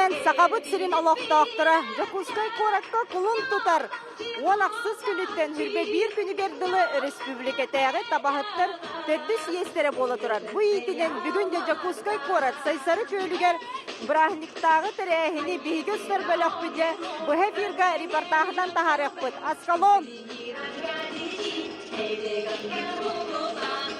күнүнэн Сахабыт сирин олохтоохторо Дьокуускай куоракка кулун тутар уон ахсыс күнүттэн 21 күнүгэр дылы өрөспүүбүлүкэтээҕи табаһыттар төрдүс съезтэрэ буола турар. Бу иитинэн бүгүн дьэ Дьокуускай куорат Сайсары күөлүгэр бырааһынньыктааҕы тэрээһини биһиги устар бөлөхпүт дьэ быһа эфирга репортаһынан таһаарыахпыт. Аскалон!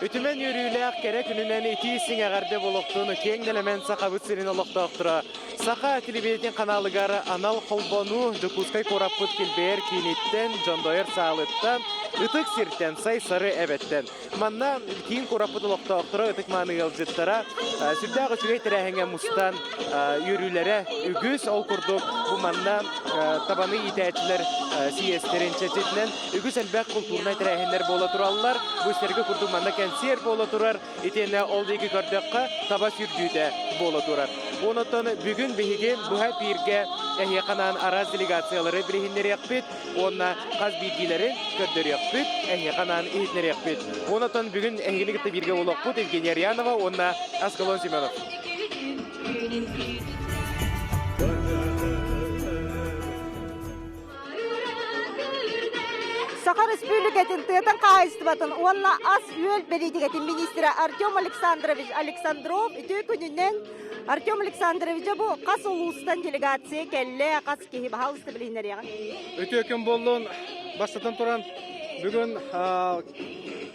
Үтүмэн үөрүүлээх кэрэ күнүнэн итии сиҥэҕэрдэ болохтун киэҥ нэлэмэн Сахабыт сирин олохтоохторо Саха телевидениетин ханаалыгар анал холбонуу Дьокуускай куораппыт килбэйэр кииниттэн, Дьондойор саалыттан, Ытык сиртэн, Сайсары эбэттэн. Манна киин куораппыт олохтоохторо, ытык мааны ыалдьыттара сүрдээх үчүгэй тэрээһиҥҥэ мустан үөрүүлэрэ үгүс. Ол курдук бу манна табаны иитээччилэр сийиэстэрин чэрчитинэн үгүс элбэх култуурунай тэрээһиннэр буола тураллар. Бу истэргэ курдук манна кэнсиэр буола турар. Итиэннэ ол диэки көрдөххө, таба сүүрдүүтэ буола турар. Онон бүгүн биһиги быһа эпииргэ эһиэхэ анаан араас делегациялары билиһиннэриэхпит уонна хас биирдиилэрин көрдөрүөхпүт, эһиэхэ анаан иһитиннэриэхпит. Онон бүгүн эһигини кытта бииргэ буолуохпут Евгения Арьянова уонна Аскалон Семенов. Саха Республикатын тыатын хаһаайыстыбатын уонна ас-үөл бэлиитикэтин министрэ Артем Александрович Александров үтүө күнүнэн Артем Александрович бу хас улуустан делегация кэллэ, хас киһи баһаалыста билиһиннэриэҕиҥ. Үтүө күн буоллун. Бастатан туран бүгүн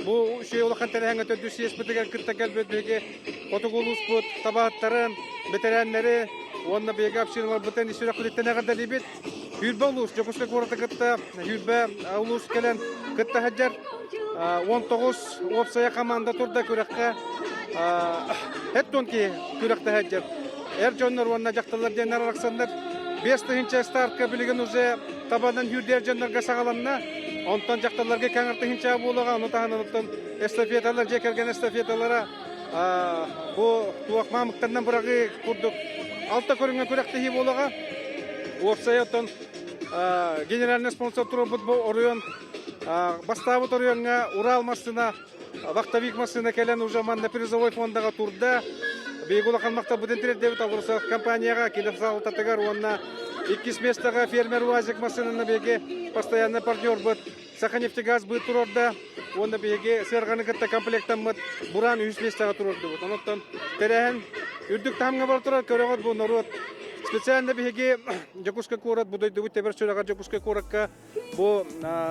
бу үчүгэй улахан тэрээһиҥҥэ төрдүс съезпитигэр кытта кэлбит биһиги хотугу улууспут табаһыттарын, бэтэрээннэри уонна биһиги общиналарбытын ис сүрэхпититтэн эҕэрдэлиибит. Сүүрбэ улуус Дьокуускай куораты кытта сүүрбэ улуус кэлэн кытта сылдьар. 19 уопсайа команда турда күрэххэ. Хэт киһи күрэхтэһэ сылдьар. Эр дьоннор уонна дьахталлар диэннэр арахсаннар 5 тыһыынча старка билигин уже табанан сүүрдэр дьоннорго саҕаланна. Онтон дьахталларга кэҥэр тыһыынча буолуоҕа, ону таһынан оттон эстафеталар, дьиэ кэргэн эстафеталара Бу туох маамыктарынан быраҕыы курдук алта көрүҥҥэ күрэхтэһии буолуоҕа. Уопсайа оттон генеральный спонсор туруорбут бу оройуон бастаабыт оройуоҥҥа Урал массыына, вахтовик массыына кэлэн уже манна призовой фондаҕа турда. Биһиги улахан махталбытын тириэрдэбит Алроса компанияҕа, кини салалтатыгар уонна иккис местоҕа фермер УАЗик массыынаны биһиги постоянный партнербут Саханефтегаз быыт туруорда уонна биһиги сыарҕаны кытта комплектаммыт Буран үһүс миэстэҕэ туруордубут. Онон тэрээһин үрдүк таһымҥа бара турар көрөҕүт бу норуот. Специально биһиги Дьокуускай куорат бу дойдубут тэбэр сүрэҕэр Дьокуускай куоракка бу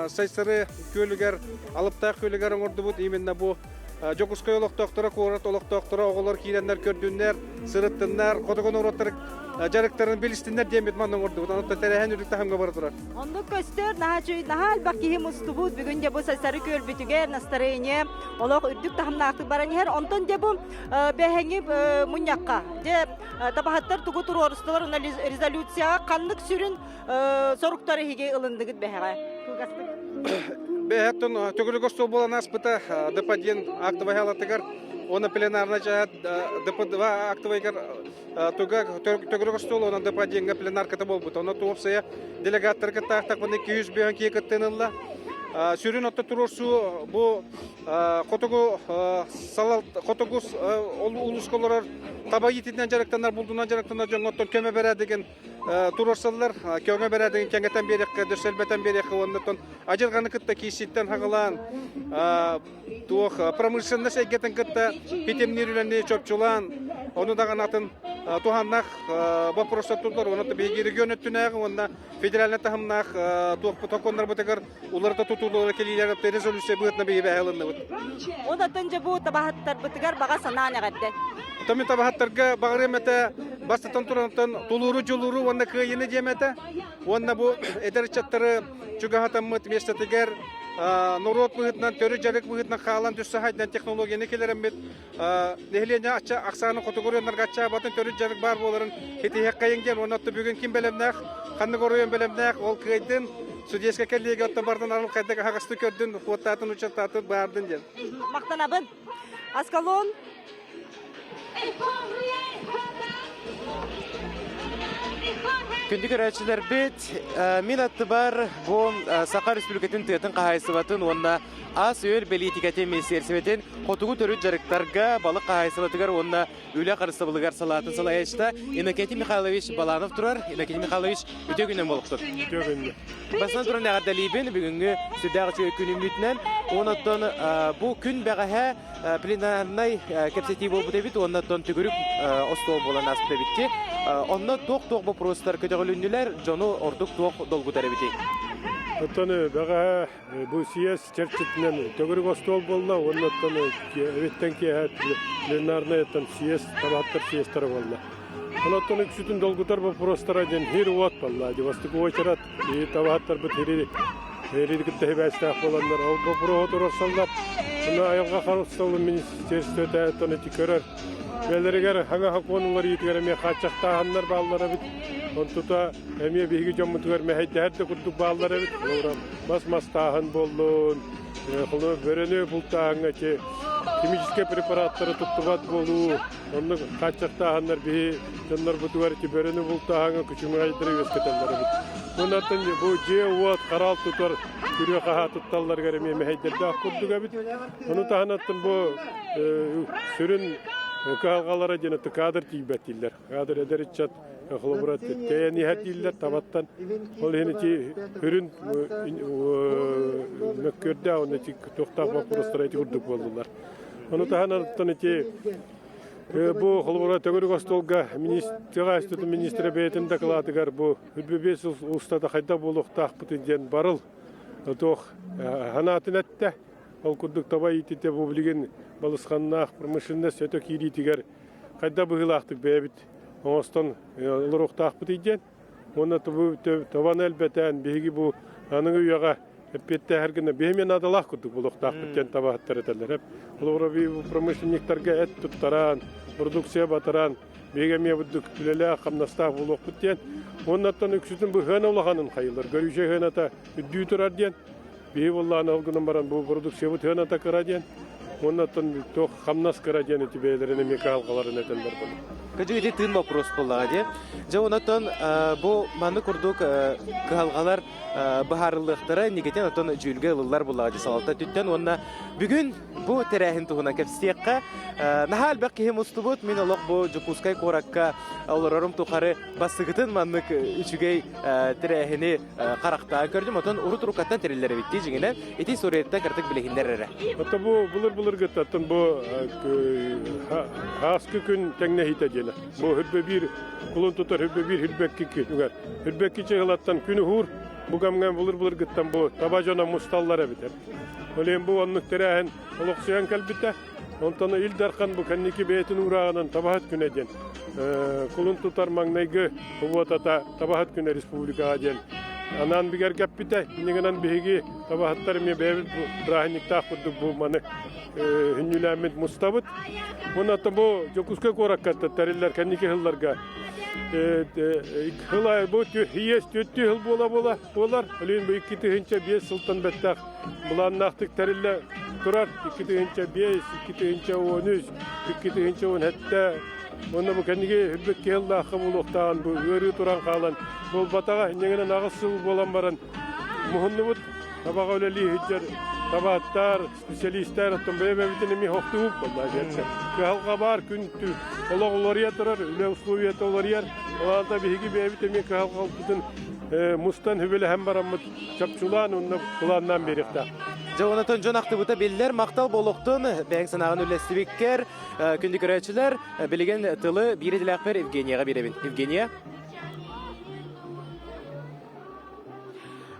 Сайсары күөлүгэр, Алыптаах күөлүгэр оҥордубут. Именно бу Дьокуускай олохтоохторо, куорат олохтоохторо оҕолор киирэннэр көрдүннэр, сырыттыннар, хотугу норуоттар дьарыктарын билистиннэр диэммит манна оҥордубут. Онон тэрээһин үрдүк таһымҥа бара турар. Оннук көстөр, наһаа үчүгэй, наһаа элбэх киһи мустубут. Бүгүн дьэ бу Сайсары күөлбүтүгэр настроение олох үрдүк таһымнаахтык баран иһэр. Онтон дьэ бу бэһэҥи мунньахха дьэ табаһыттар тугу туруорустулар уонна резолюцияҕа ханнык сүрүн соруктары эһиги ылынныгыт бэһэҕэ? Кылгастык. Бэһэттэн төгүрүк остуол буолан ааспыта ДП-1 актовай халатыгар уонна пленарнай чаһат ДП-2 актовайгар туга төгүрүк остуол онон ДП-1 пленарката буолбут. Онно туопсайа делегаттар кыттаахтахпына 205 киһи кыттыын ылла. Сүрүн отто туруорсуу бу хотугу салалт хотугу улууска олорор таба иитинэн дьарыктанар, булдунан дьарыктанар дьоҥҥоттон көмө бэрээдэгин туруорсаллар. Көмө бэрээдэгин кэҥэтэн биэриэххэ, дөссөлбөтөн биэриэххэ уонна адьырҕаны кытта киирсииттэн хаҕылаан туох промышленность эйгэтин кытта ситимниир үлэни чопчулаан, ону даҕаны атын туһааннаах боппуруостар турдулар. Уонна биһиги регион өттүнээҕи уонна федеральнай таһымнаах туох сокуоннарбытыгар уларыта тутуулары кэлиилэр резолюция быһыытынан биһиги бэһэ ылынныбыт. Онон дьэ бу табаһыттарбытыгар баҕа санаан эҕэрдэ. Томми табаһыттарга баҕарыам этэ бастатан турантан тулууру, дьулууру уонна кыайыыны диэм этэ. Уонна бу эдэр ыччаттары чугаһатаммыт миэстэтигэр норуот быһыытынан, төрүт дьарык быһыытынан хаалан түссе хайдан технологияны киллэрэммит нэһилиэнньэ ачча ахсаанын хотугу оройуоннарга аччаабатын төрүт дьарык баар буоларын ситиһиэххэйиҥ диэн уонна бүгүн ким бэлэмнээх, ханнык оройуон бэлэмнээх, ол кыайдын, судейскай кэллиэгэ оттон бардын арылхайдык аһаҕастык көрдүн, хуоттаатын, учаттаатын, баардын диэн. Махтанабын. Аскалон Күндү көрөөччүлэрбит, мин аттыбар бу Саха Республикатын тыатын хаһаайыстыбатын уонна ас-үөл бэлиитикэтин министиэристибэтин хотугу төрүт дьарыктарга, балык хаһаайыстыбатыгар уонна үлэ харыстабылыгар салаатын салайааччыта Иннокентий Михайлович Баланов турар. Иннокентий Михайлович, үтүө күнүнэн буолуохтун. Үтүө күнүнэн. Бастан туран эҕэрдэлиибин бүгүҥҥү сүрдээх үчүгэй күнүммүтүнэн. Онон бу күн бэҕэһээ пленарнай кэпсэтии буолбут эбит уонна оттон төгүрүк остуол буолан ааспыт эбит. Онно туох-туох боппуруостар көтөҕүлүннүлэр, дьону ордук туох долгутар эбитий? Оттон бэҕэһээ бу съезд чэрчитинэн төгүрүк остуол буолла уонна оттон эбиттэн киэһэ пленарнай оттон съезд табааттар съезтэрэ буолла. Онон үксүтүн долгутар боппуруостара диэн хир уот буолла. Бастакы уочарат табаһыттарбыт хири хири кытта сибээстээх буоланнар ол боппуруоһу туруорсаллар. Уна айылҕа харыстабылын министерствота оттон ити көрөр. Бэлэригэр хаҥа сокуон уларыйыытыгар эмиэ хааччахтааһыннар бааллар эбит. Онтута эмиэ биһиги дьоммутугар мэһэйдэһэр да курдук бааллар эбит. Холобура, мас мастааһын буоллун, холобура, бөрөнү бултааһыҥҥа ити химическэй препараттары туттубат буолуу, Оннук хааччахтааһыннар биһи дьоннорбутугар ити бөрөнү бултааһыҥҥа күчүмэҕэйдэри үөскэтэллэр эбит. Онон бу дьиэ-уот хараал тутар күрүө хаһаа тутталларыгар эмиэ мэһэйдэрдээх курдук эбит. Ону таһынан бу сүрүн кыһалҕалара диэн кадр тиийбэт дииллэр. Кадр эдэр ыччат холобура тэйэн иһэр дииллэр табаттан. Ол иһин ити сүрүн мөккүөрдээх уонна ити туохтаах боппуруостара ити курдук буоллулар. Ону таһынан ити бу холобура төгүрүк остуолга тыаҕа институтун министрэ бэйэтин дакылаатыгар бу 25 сыл устата хайдах буолуохтаахпытын диэн барыл туох санаатын эттэ. Ол курдук таба иититэ бу билигин балысханнаах промышленность өтө киириитигэр хайдах быһыылаахтык бэйэбит оҥостон олоруохтаахпытый диэн. Уонна табаны элбэтэн биһиги бу аныгы үйэҕэ эппиэттээһэр гына биһи наадалаах курдук буолуохтаахпыт диэн табаһыттар этэллэр. Холобура бу промышленниктарга эт туттаран, продукция батаран, биһиги эмиэ бурдук үлэлээх, хамнастаах буолуохпут диэн. Уоннаттан үксүтүн бу сыана улаханын хайылар. Көрүүчэ сыаната үрдүү турар диэн. Биһи буоллаҕына ол гынан баран бу продукциябыт сыаната кыра диэн. Уонна оттон туох хамнас кыра диэн ити бэйэлэрин эмиэ кыһалҕаларын этэллэр буолла. Кыдьык ити тыын боппуруос буоллаҕа дии. Дьэ онон бу маннык курдук кыһалҕалар быһаарыллыахтара инникитин оттон дьүүлгэ ылыллар буоллаҕа дии салалта өттүттэн уонна бүгүн бу тэрээһин туһунан кэпсиэххэ наһаа элбэх киһи мустубут мин олох бу Дьокуускай куоракка олорорум тухары бастакытын маннык үчүгэй тэрээһини харахтаан көрдүм. Отон урут уруккаттан тэриллэр эбит дии дьиҥинэн. Ити историятыттан кыратык билиһиннэр эрэ. Ото бу былыр-былыргыттан бу ааскы күн тэҥнэһиитэ диэнэ. Бу хүрбэ биир кулун тутар хүрбэ биир хүрбэкки күнүгэр. Хүрбэкки чыһылаттан күн уһуур. Бу кэмҥэ былыр-былыргыттан бу таба дьоно мусталлар эбит. Ол иһин бу оннук тэрээһин олохсуйан кэлбитэ. Онтон Ил Дархан бу кэнники бэйэтин уурааҕынан табаһыт күнэ диэн кулун тутар маҥнайгы квотата табаһыт күнэ республикаҕа диэн анаан бигэргэппитэ. Иннигинэн биһиги табаһыттар эмиэ бэйэбит бырааһынньыктаах курдук бу маны хүннүлээммит мустабыт. Уонна бу Дьокуускай куоракка тэриллэр кэнники сылларга сыл бу иэс түөттүү сыл буола-буола буолар. Олин бу 2005 сылтан бэттэх былааннаахтык тэриллэ турар 2005, 2013, 2017 уонна бу кэнники үрдүк киһиллаахха буолуохтааҕын бу ыарыы туран хаалан буолбатаҕа иннигинэн аҕыс сыл буолан баран муһуннубут табаҕа үлэлии сылдьар табааттар специалистар оттон бэйэ-бэйэбитин эмиэ хохтуубут буолла кыһалҕа баар күн олох уларыйа турар үлэ условията уларыйар ол аата биһиги бэйэбит эмиэ кыһалҕабытын мустан хүбэлэһэн бараммыт чопчулаан уонна былааннаан биэриэхтээх. Дьэ, онтон дьон ахтыбыта биллэр, махтал буолуохтун, бэйэҥ санааҕын үллэстибиккэр, күндү көрөөччүлэр, билигин тылы биир идэлээхпэр Евгенияҕа биэрэбин. Евгения?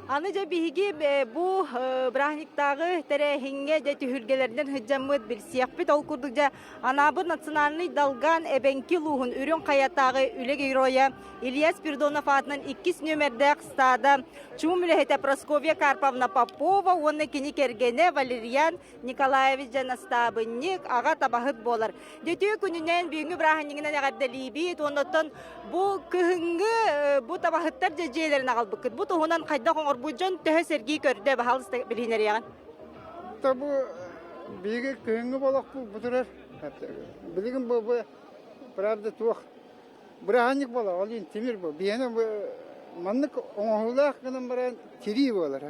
Аны дьэ биһиги бу бырааһынньыктааҕы тэрээһиҥҥэ дьэ түһүлгэлэринэн сылдьаммыт билсиэхпит. Ол курдук дьэ Анаабыр национальный долган эбэҥки улууһун Үрүҥ Хайатааҕы үлэ геройа Илья Спиридонов аатынан иккис нүөмэрдээх стада чуум үлэһитэ Прасковья Карповна Попова уонна кини кэргэнэ Валерьян Николаевич дьанастаабынньык, аҕа табаһыт буолар. Дөтүү күнүнэн бүгүҥҥү бырааһынньыгынан эҕэрдэлиибит. Оннуттан бу кыһыҥҥы бу табаһыттар дьэ дьиэлэрин аҕалбыккыт. Бу туһунан хайдах оҥорбут дьон төһө сэргии көрдө, баһаалыста билиһинэриэҕин. Бу биһиги кыһыҥҥы болохпут бутурар. Билигин бу правда туох. Бырааһынньык буолар, ол иһин тимир бу. Биһиэнэ маннык оҥоһуулаах гынан баран тирии буолар.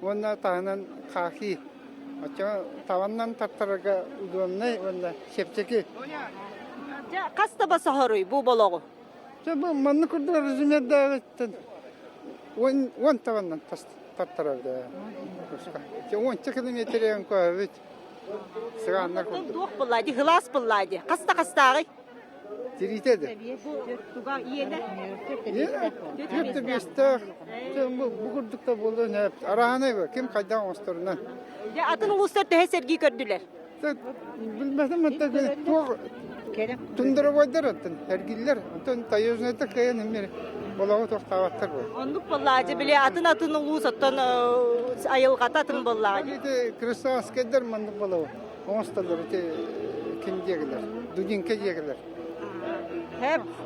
Уонна таһынан хаахи. Оччоҕо табаннан таттарарга удобнай уонна чэпчэки. Дьэ, хас таба соһоруй бу болоҕу? Дьэ, бу маннык курдук размердааҕыттан уон табаннан таттарар да. Уонча километрин көһөбүт. Сыгааннар курдук. Туох булла ди, хылаас булла ди. Хаста хастааҕый? Тириитэ да. Туга иэнэ? Түөрт биэстээх. Бу курдук да буолуон Араһанай бу. Ким хайдах оҥосторунан. Дьэ, атын улуустар төһө сэргии көрдүлэр? Билбэтим оттон туох тундровойдар оттон эргиллэр. Оттон таежныйдар кыайан эмиэ олоҕу тохтооботтор бу. Оннук буоллаҕа били атын атын улуус оттон айылҕата атын буоллаҕа. Ити Красноярскайдар маннык болобу. Оҥостоллор ити ким диэгилэр, Дудинка диэгилэр.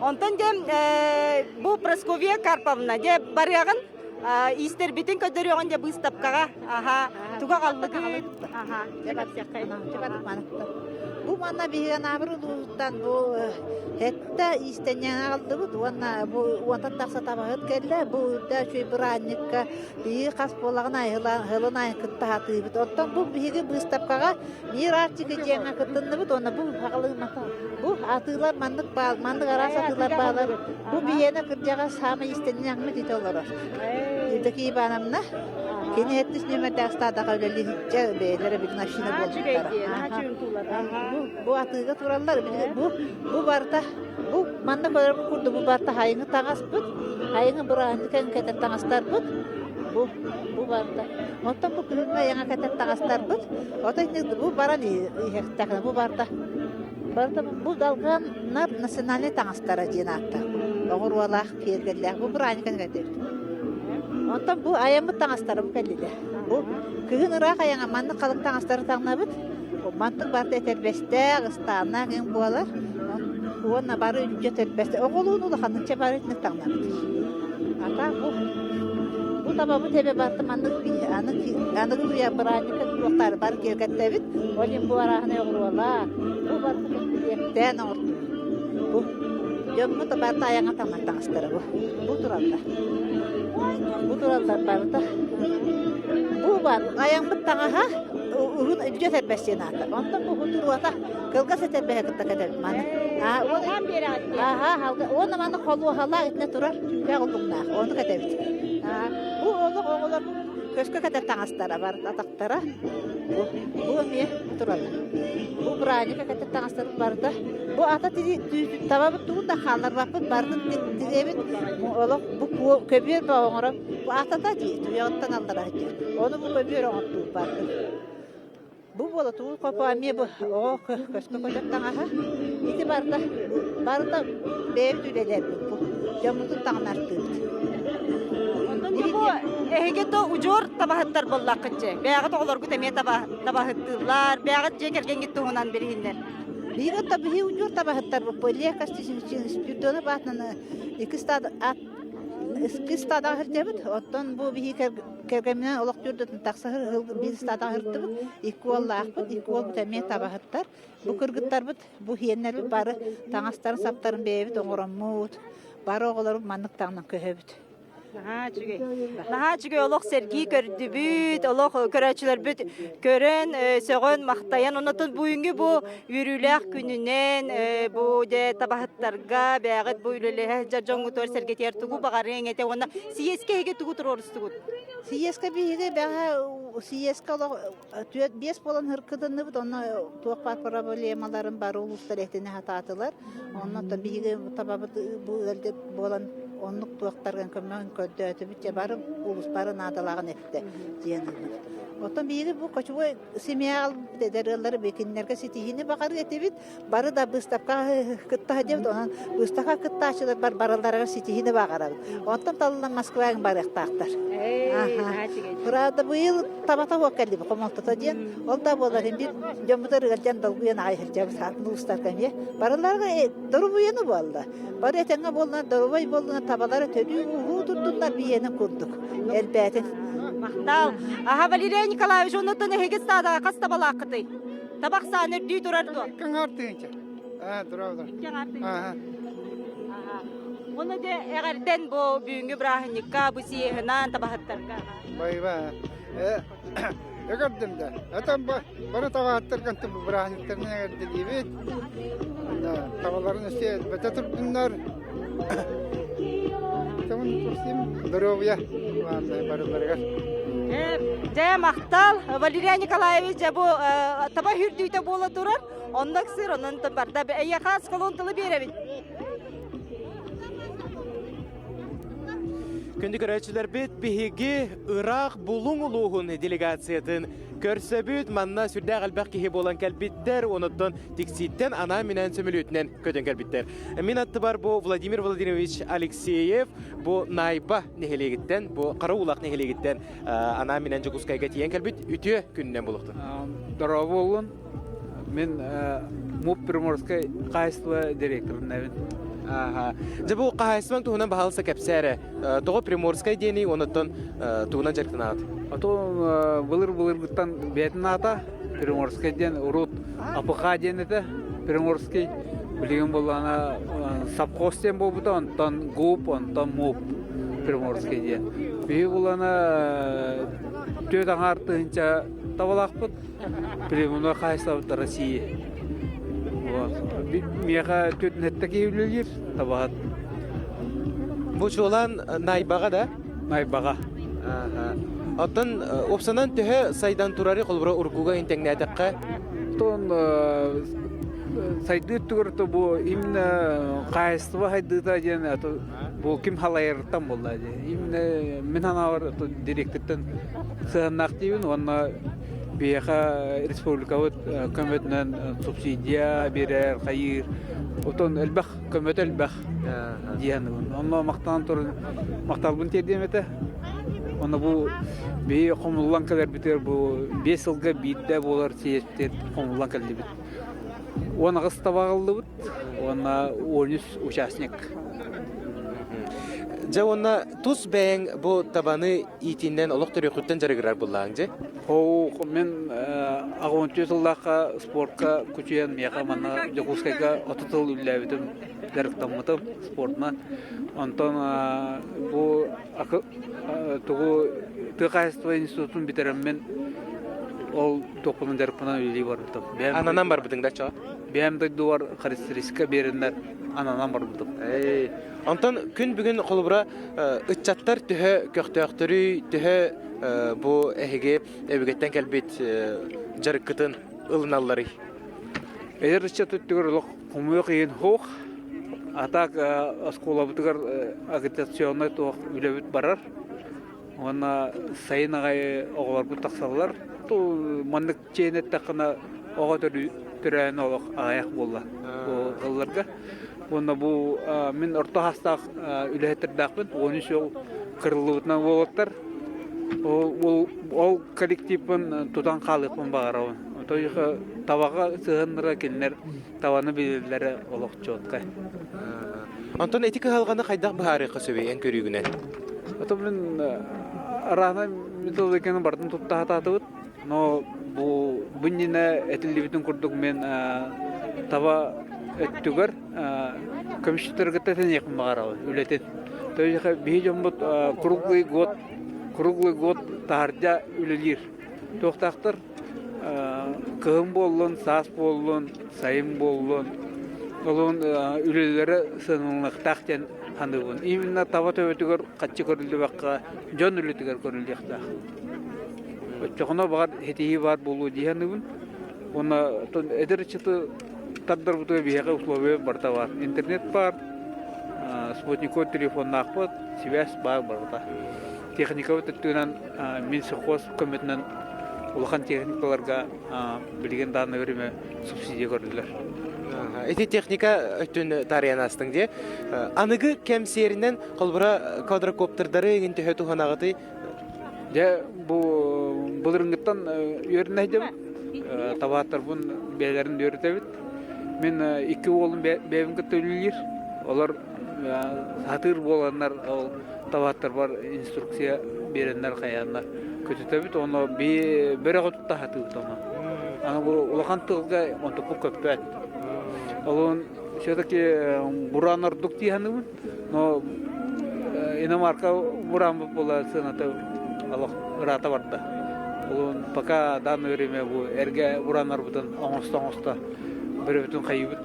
Онтон дьэ бу Прасковья Карповна дьэ барыаҕын иистэрбитин көрдөрүөҕүн дьэ быыстапкаҕа аха туга аҕаллыгыт аха дьэ барсыаххайын Бу манна биһиги Анаабыр улууһуттан бу Һэтта иистэнньэҥ аҕаллыбыт уонна бу уонтан тахса табаһыт кэллэ. Бу үрдэ үчүгэй бырааһынньыкка биһиги хас буолаҕын аайы сылын аайы кытта сатыыбыт. Оттон бу биһиги быыстапкаҕа Мир Арктика диэҥҥэ кыттынныбыт уонна бу бу атыылар маннык баал, маннык араас атыылар баалар. Бу биһиэнэ кырдьаҕас саамай иистэнньэҥмит ити олорор. Евдокия Ивановна кини эттис нүөмэрдээх ыстаадаҕа үлэлии бэйэлэрэ билин община буолбуттара. Бу, бу атыыга тураллар. Бу, бу барыта бу манна көрөр курдук бу барыта хайыҥы таҥаспыт, хайыҥы бырааһынньык кэтэр таҥастарбыт. Бу, бу барыта. Оттон бу күһүҥҥү айаҥа кэтэр таҥастарбыт, ото бу баран иһэхтэхинэ бу барыта барыта бу далганнар национальнай таҥастара диэн ааттаах. Оҕуруолаах, киэргэллээх. Бу бырааһынньыкка кэтэбит. Онтон бу айаммыт таҥастара бу кэллилэр. Бу кыһын ыраах айаҥа маннык халыҥ таҥастары таҥнабыт. Мантык барыта этэрбэстээх, ыстааннаах иҥ буолар. Уонна бары үлдьэ этэрбэстээх. Оҕолуун улаханнык чэ бары итинник таҥнабыт. Ата бу бу табабыт эбэ барыта маннык аны аныгы үйэ бырааһынньыкка туохтаары бары киэргэттэбит. Ол иһин бу арааһынай оҕуруолаах, бу барыта кэмпилиэктээн оҥортубут. Бу дьоммут барыта айаҥа таҥнар таҥастара бу. Бу тураллар. Бу тураллар барыта. Бу бар айаҥмыт таҥаһа уһун илдьэ этэрбэс диэн аата. Онтон бу хутуруота кылгас этэрбэһэ кытта кэтэбит маны. Аха, уонна маны холуоһалаах итинэ турар түүлээх уллуҥнаах. Ону кэтэбит. Бу олох оҕолор көскө кэтэр таҥастара бар атахтара. Бу, бу эмиэ тураллар. Бу браника кэтэр таҥастар барыта. Бу ата табабыт тугун да хаалларбаппыт, барытын тириэбит. Олох бу көбүөр оҥорон бу атата дии, туйаҕыттан аллара сылдьар. Ону бу көбүөр оҥортуур бардым. Бу буола тугу хопо эмиэ бу оҕо көскө көтөр таҥаһа. Ити барыта барыта бэйэбит үлэлэрбит бу. Дьоммутун таҥнартыыбыт. Онтон бу эһиги то удьуор табаһыттар буоллаххытчы. Бэйэҕит оҕолоргут эмиэ табаһыттыыллар. Бэйэҕит дьиэ кэргэҥҥит туһунан билиһиннэр. Биһиги биһи удьуор табаһыттар бу Лев Костянтинович Спиридонов аатынан икки стад икки стадаҕа сылдьабыт. Оттон бу биһи кэргэмминэн олох түөрдэтин тахса биир стадаҕа сырыттыбыт. Икки уоллаахпыт, икки уолбут эмиэ табаһыттар. Бу кыргыттарбыт, бу иһиэннэрбит бары таҥастарын саптарын бэйэбит оҥороммут. Бары оҕолорбут маннык таҥнан көһөбүт. Наһаа үчүгэй. Наһаа үчүгэй олох сэргии көрдүбүт, олох көрөөччүлэрбит көрөн, сөҕөн, махтайан. Оннотон бүгүҥҥү бу үөрүүлээх күнүнэн бу дьэ табаһыттарга бэйэҕит бу үлэлэһэ сылдьар дьоҥҥутугар сэргэтигэр тугу баҕарыаҥ этэ уонна сийиэскэ эһиги тугу туруорустугут? Сийиэскэ биһиги бэҕэһээ сийиэскэ олох түөрт биэс буолан ыркытынныбыт онно туох баар проблемаларын бары улуустар этинэ сатаатылар онно биһиги табабыт бу ыалдьыт буолан оннук туохтарган көмөҕүн көрдөөтүбүт дьэ бары улуус бары наадалааҕын эттэ диэн оттон биһиги бу кочевой семья эдэр ыаллары кинилэргэ ситиһиини баҕарыы этибит бары да быыстапкаҕа кытта сылдьабыт онон быыстапка кыттааччылар бар барыларыгар ситиһиини баҕарабыт онтон талыллан Москваҕа барыахтаахтар Правда быйыл табата суох кэллибит хомолтото диэн ол да буолар биир дьоммутугар ыалдьан долгуйан аҕай сылдьабыт атын улуустарга эмиэ барыларыгар доруобуйаны буолла бары этэҥҥэ буоллунар доруобай буоллунар табалара төрүү ууһуу турдуннар биһиэнин курдук элбээтин Махтал. Аха Валерия Николаевич, оннуттан эһиги стадаҕа хас табалааххытый? Табах сааны үрдүү турар дуо? Икки аҥаар тыһыынча. Аа, тура олор. Икки аҥаар тыһыынча. Уонна де эҕэрдэн бу бүгүҥҥү бырааһынньыкка, бу съеһынан табаһыттарга. Байба. Эҕэрдэм да. Атан бары табаһыттарга бырааһынньыктарынан эҕэрдэлиибит. Табаларын өссө бэтэ турдуннар. Тымын турсим здоровья барыларыгар. Дьэ, махтал. Валерия Николаевич, дьэ бу таба хүрдүүтэ буола турар. Оннук сыр, онон барда. Эйиэхэ сколон тылы биэрэбин. Күндү көрөөччүлэрбит, биһиги ыраах Булуҥ улууһун делегациятын көрсөбүт. Манна сүрдээх элбэх киһи буолан кэлбиттэр, онуттан Тиксииттэн анаан-минээн сөмөлүөтүнэн көтөн кэлбиттэр. Мин аттыбар бу Владимир Владимирович Алексеев бу Найба нэһилиэгиттэн, бу Хара Уулах нэһилиэгиттэн анаан-минээн Дьокуускайга тиийэн кэлбит үтүө күнүнэн булуохтун. Дорообо буоллун. Мин МУП Приморскай хаһаайыстыба директорынабын. Аха. Дьэ бу хаһаайыстыбаҥ туһунан баһаалыста кэпсээ эрэ. Тоҕо Приморскай диэний онуттан тугунан дьарыктанаҕыт? Ото былыр-былыргыттан бэйэтин аата Приморскай диэн урут АПХ диэн этэ. Приморский билигин буоллаҕына совхоз диэн буолбута, онтон ГУП, онтон МУП Приморскай диэн. Биһиги буоллаҕына 4,5 тыһыынча табалаахпыт. Племенной хаһаайыстыбабыт России. Вот. Миэхэ түөрт киһи үлэлиир табаһыт. Бу чуолаан Найбаҕа да? Найбаҕа. Оттон уопсанан төһө сайдан турары холобура уруккуга интэҥнээтэххэ? Оттон сайдыы өттүгэр то бу именно хаһаайыстыба сайдыыта диэн бу ким халайарыттан буолла дии. Именно мин санаабар директортан сыһыаннаах диибин уонна биһиэхэ республикабыт көмөтүнэн субсидия биэрэр, хайыыр. Отон элбэх көмөтө элбэх диэн Онно махтанан туран махталбын тиэрдиэм этэ. Онно бу биһи хомуллан кэлэрбитигэр бу 5 сылга биирдэ буолар съезд хомуллан кэллибит. 18 табаҕыллыбыт уонна 13 участник. Дьэ уонна тус бэйэҥ бу табаны иитиннэн олох төрүөххүттэн дьарыгырар буллааҥ дьэ? Оо, мин аҕыс сыллаахха спортка кучуйан миэхэ манна Дьокуускайга 30 сыл үлэлээбитим, дьарыктаммытым спортна. Онтон бу тугу тыа хаһаайыстыба институтун бүтэрэммин ол туохпунан дьарыкпынан үлэлии барбытым. Ананан барбытыҥ да чоо? Бэйэм дойдубар характеристика биэрэннэр ананан барбытым. Онтон күн бүгүн холобура ыччаттар төһө көхтөөхтөрүй, төһө бу эһиги өбүгэттэн кэлбит дьарыккытын ылыналларый? Эдэр ыччат өттүгэр олох хомуйуох иһин суох. А так оскуолабытыгар агитационнай туох үлэбит барар. Уонна сайын аҕай оҕолорбут тахсаллар. Маннык чээн эттэххинэ оҕо төрөөн олох аҕыйах буолла ыалларга. Уонна бу мин орто саастаах үлэһиттэрдээхпин, 13 жыл кырыллыбытынан буолуохтар. Ол, ол коллективпын тутан хаалыахпын баҕарабын. Тоҕо табаҕа сыһыннара кинилэр табаны билэллэрэ олох четко. Онтон ити кыһалҕаны хайдах быһаарыахха сөбүй эн көрүүгүнэн? Ото мин араана методиканы бардын тутта сатаатыбыт. Но бу бу иннинэ этиллибитин курдук мин таба өттүгэр көмүсчүттэргэ тэниэхпин баҕарабын үлэтин. То есть биһи дьоммут круглый год круглый год таһырдьа үлэлиир. Туохтаахтар кыһын буоллун, саас буоллун, сайын буоллун, олун үлэлэрэ сыаналаныахтаах диэн саныыбын. Именно таба төбөтүгэр хаччы көрүллүбэккэ дьон үлэтигэр көрүллүөхтээх. Оччоҕуна баҕар ситиһии баар буолуо дии саныыбын. Уонна эдэр ыччаты тардарбытыгар биһиэхэ условия барыта баар. Интернет баар, спутниковай телефоннаахпыт, сибээс баар барыта. Техникабыт өттүнэн Минсельхоз көмөтүнэн улахан техникаларга билигин даҕаны время субсидия көрүллэр. Ити техника өттүн таарыйан астыҥ дии. Аныгы кэм сиэринэн холбура квадрокоптердары иҥин төһө туһанаҕытый? Дьэ, бу былырыҥҥыттан үөрэнэ сылдьабыт. Табааттарбын бэйэлэрин үөрэтэбит. Мин икки уолум бэйэбин кытта үлэлиир. Олор сатыыр буоланнар ол табааттарбар инструкция биэрэннэр хайааннар көтүтэбит. Ону би бөрөҕө тутта сатыыбыт ону. Аны бу улахан тылга онтукку көппөт. Олун. Все-таки бураан ордук дии саныыбын. Но иномарка бурааммыт буола сыаната олох ыраата барда. Ол пока данное время бу эргэ бурааннарбытын оҥосто-оҥосто бөрөбүтүн хайыыбыт,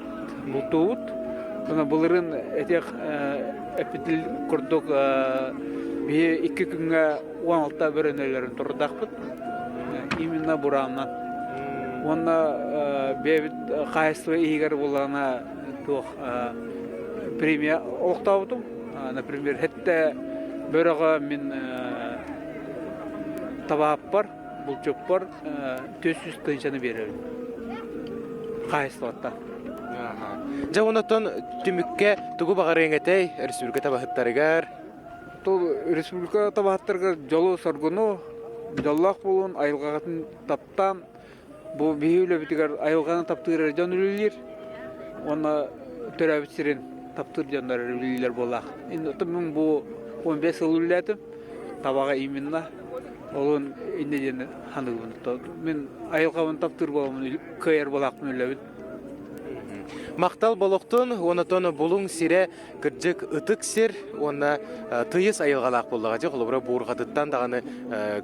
бултуубут. Уонна былырыын этиэх эппитил курдук биһи икки күҥҥэ 16 бөрөнөлөрүн турдаахпыт. Именно бурааннан. Уонна бэйэбит хаһаайыстыба иһигэр буоллаҕына туох премия олохтообутум. Например, хэттэ бөрөҕө мин табааппар, булчуппар 400 тыһыынчаны биэрэбин. Хаһаайыстыбаттан. Дьэ, онтон түмүккэ тугу баҕарыаҥ этэй республика табаһыттарыгар? Тол республика табаһыттарыгар дьолу-соргуну, дьоллоох буолун, айылҕаҕытын таптаан, бу биһи үлэбитигэр айылҕаны таптыыр эрэ дьон үлэлиир уонна төрөөбүт сирин таптыыр дьоннор эрэ үлэлииллэр буоллаах. Мин бу 15 сыл үлэлээтим, табаҕа именно олун иннэ диэн саныыбын. Мин айылҕабын таптыыр буоламмын кыайар буолаахпын үлэбин. Махтал болохтун, онотон булуҥ сирэ кырдьык ытык сир уонна тыйыс айылҕалаах буоллаҕа дьэ холобура буурҕатыттан даҕаны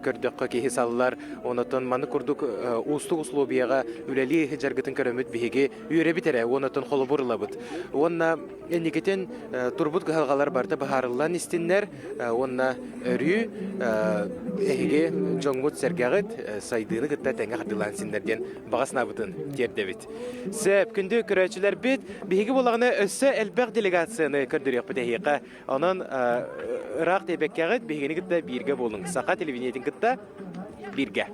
көрдөххө киһи саллар онотон маны курдук уустук условияҕа үлэлии дьаргытын көрөммүт биһиги үөрэбит эрэ уонатон холобур ылабыт уонна инникитин турбут кыһалҕалар барыта быһаарыллан истиннэр уонна өрүү эһиги дьоҥҥут сэргэҕит сайдыыны кытта тэҥҥэ хардыылаан синнэр диэн баҕа санаабытын тиэрдэбит. Сөп, күндү көрөөччүлэрбит, биһиги буоллаҕына өссө элбэх делегацияны көрдөрүөхпүт эһиэхэ. Онон ыраах тиэйбэккэҕит биһигини кытта бииргэ буолуҥ. Саха телевидениетин кытта бииргэ.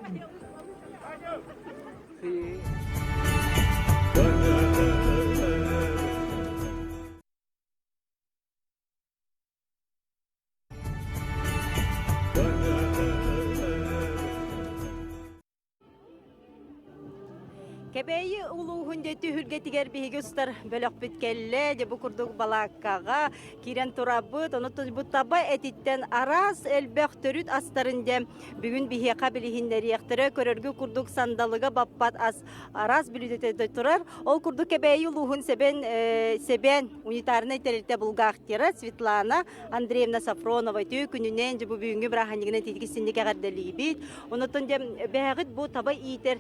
Кэбээйи улууһун дьэ түһүлгэтигэр биһиги устар бөлөхпүт кэллэ. Дьэ бу курдук балааккаҕа киирэн турабыт. Ону бу таба этиттэн араас элбэх төрүт астарын дьэ бүгүн биһиэхэ билиһиннэриэхтэрэ. Көрөргө курдук сандалыга баппат ас араас бүлүүдэтэ турар. Ол курдук Кэбээйи улууһун Сэбэн, Сэбээн унитарнай тэрилтэ булгахтера Светлана Андреевна Сафронова үтүө күнүнэн дьэ бу бүгүҥҥү бырааһынньыгынан итиитик синник эҕэрдэлиибит. Онотон дьэ бэйэҕит бу таба иитэр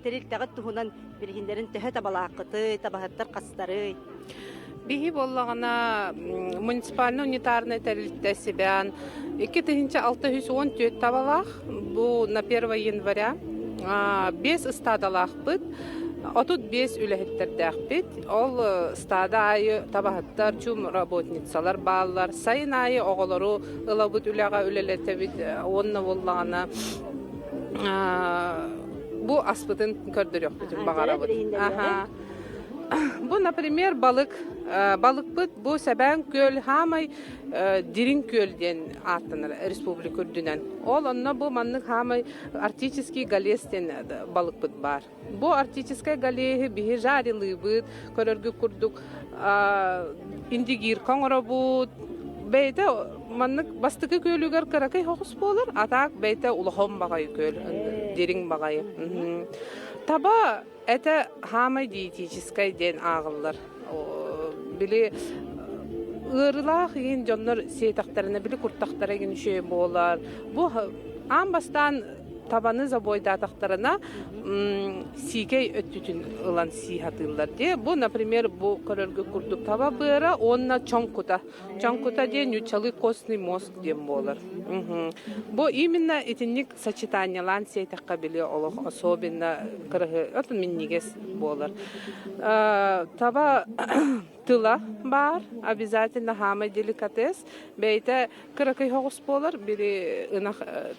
тэрилтэҕит туһунан билиһиннэрин төһө табалааххытый, табаһыттар хастарый? Биһи буоллаҕына муниципальный унитарнай тэрилтэ Себян 2614 табалаах. Бу на 1 января 5 ыстаадалаахпыт, 35 үлэһиттэрдээхпит. Ол ыстаада аайы табаһыттар, чум работницалар бааллар. Сайын аайы оҕолору ылабыт үлэҕэ үлэлэтэбит уонна буоллаҕына бу аспытын көрдөрүөхпүтүн баҕарабыт. Бу, например, балык. Балыкпыт бу Сэбээн күөл хаамай Дириҥ күөл диэн ааттанар республика үрдүнэн. Ол онно бу маннык хаамай арктический галес диэн балыкпыт баар. Бу арктическай галеһы биһи жарилыыбыт, көрөргүт курдук индигирка оҥоробут. Бэйэтэ маннык бастакы күөлүгэр кыракый соҕус буолар, а так бэйэтэ улахан баҕайы күөл, дириҥ баҕайы. Таба Это хаамай диетическай диэн ааҕыллар. Били ыарыылаах иһин дьоннор сиэтэхтэринэ били куртахтара игин үчүгэй буолар. Бу аан бастаан табаны забойдаатахтарына сиикэй өттүтүн ылан сии сатыыллар дии. Бу, например, бу көрөргө курдук таба быара уонна чоҥкута. Чоҥкута диэн нууччалыы костный мозг диэн буолар. Бу именно итинник сочетаниелаан сиэтэххэ били олох особенно кырыһы отун минньигэс буолар. Таба тыла баар, обязательно хаамай деликатес. Бэйэтэ кыракый соҕус буолар, били ынах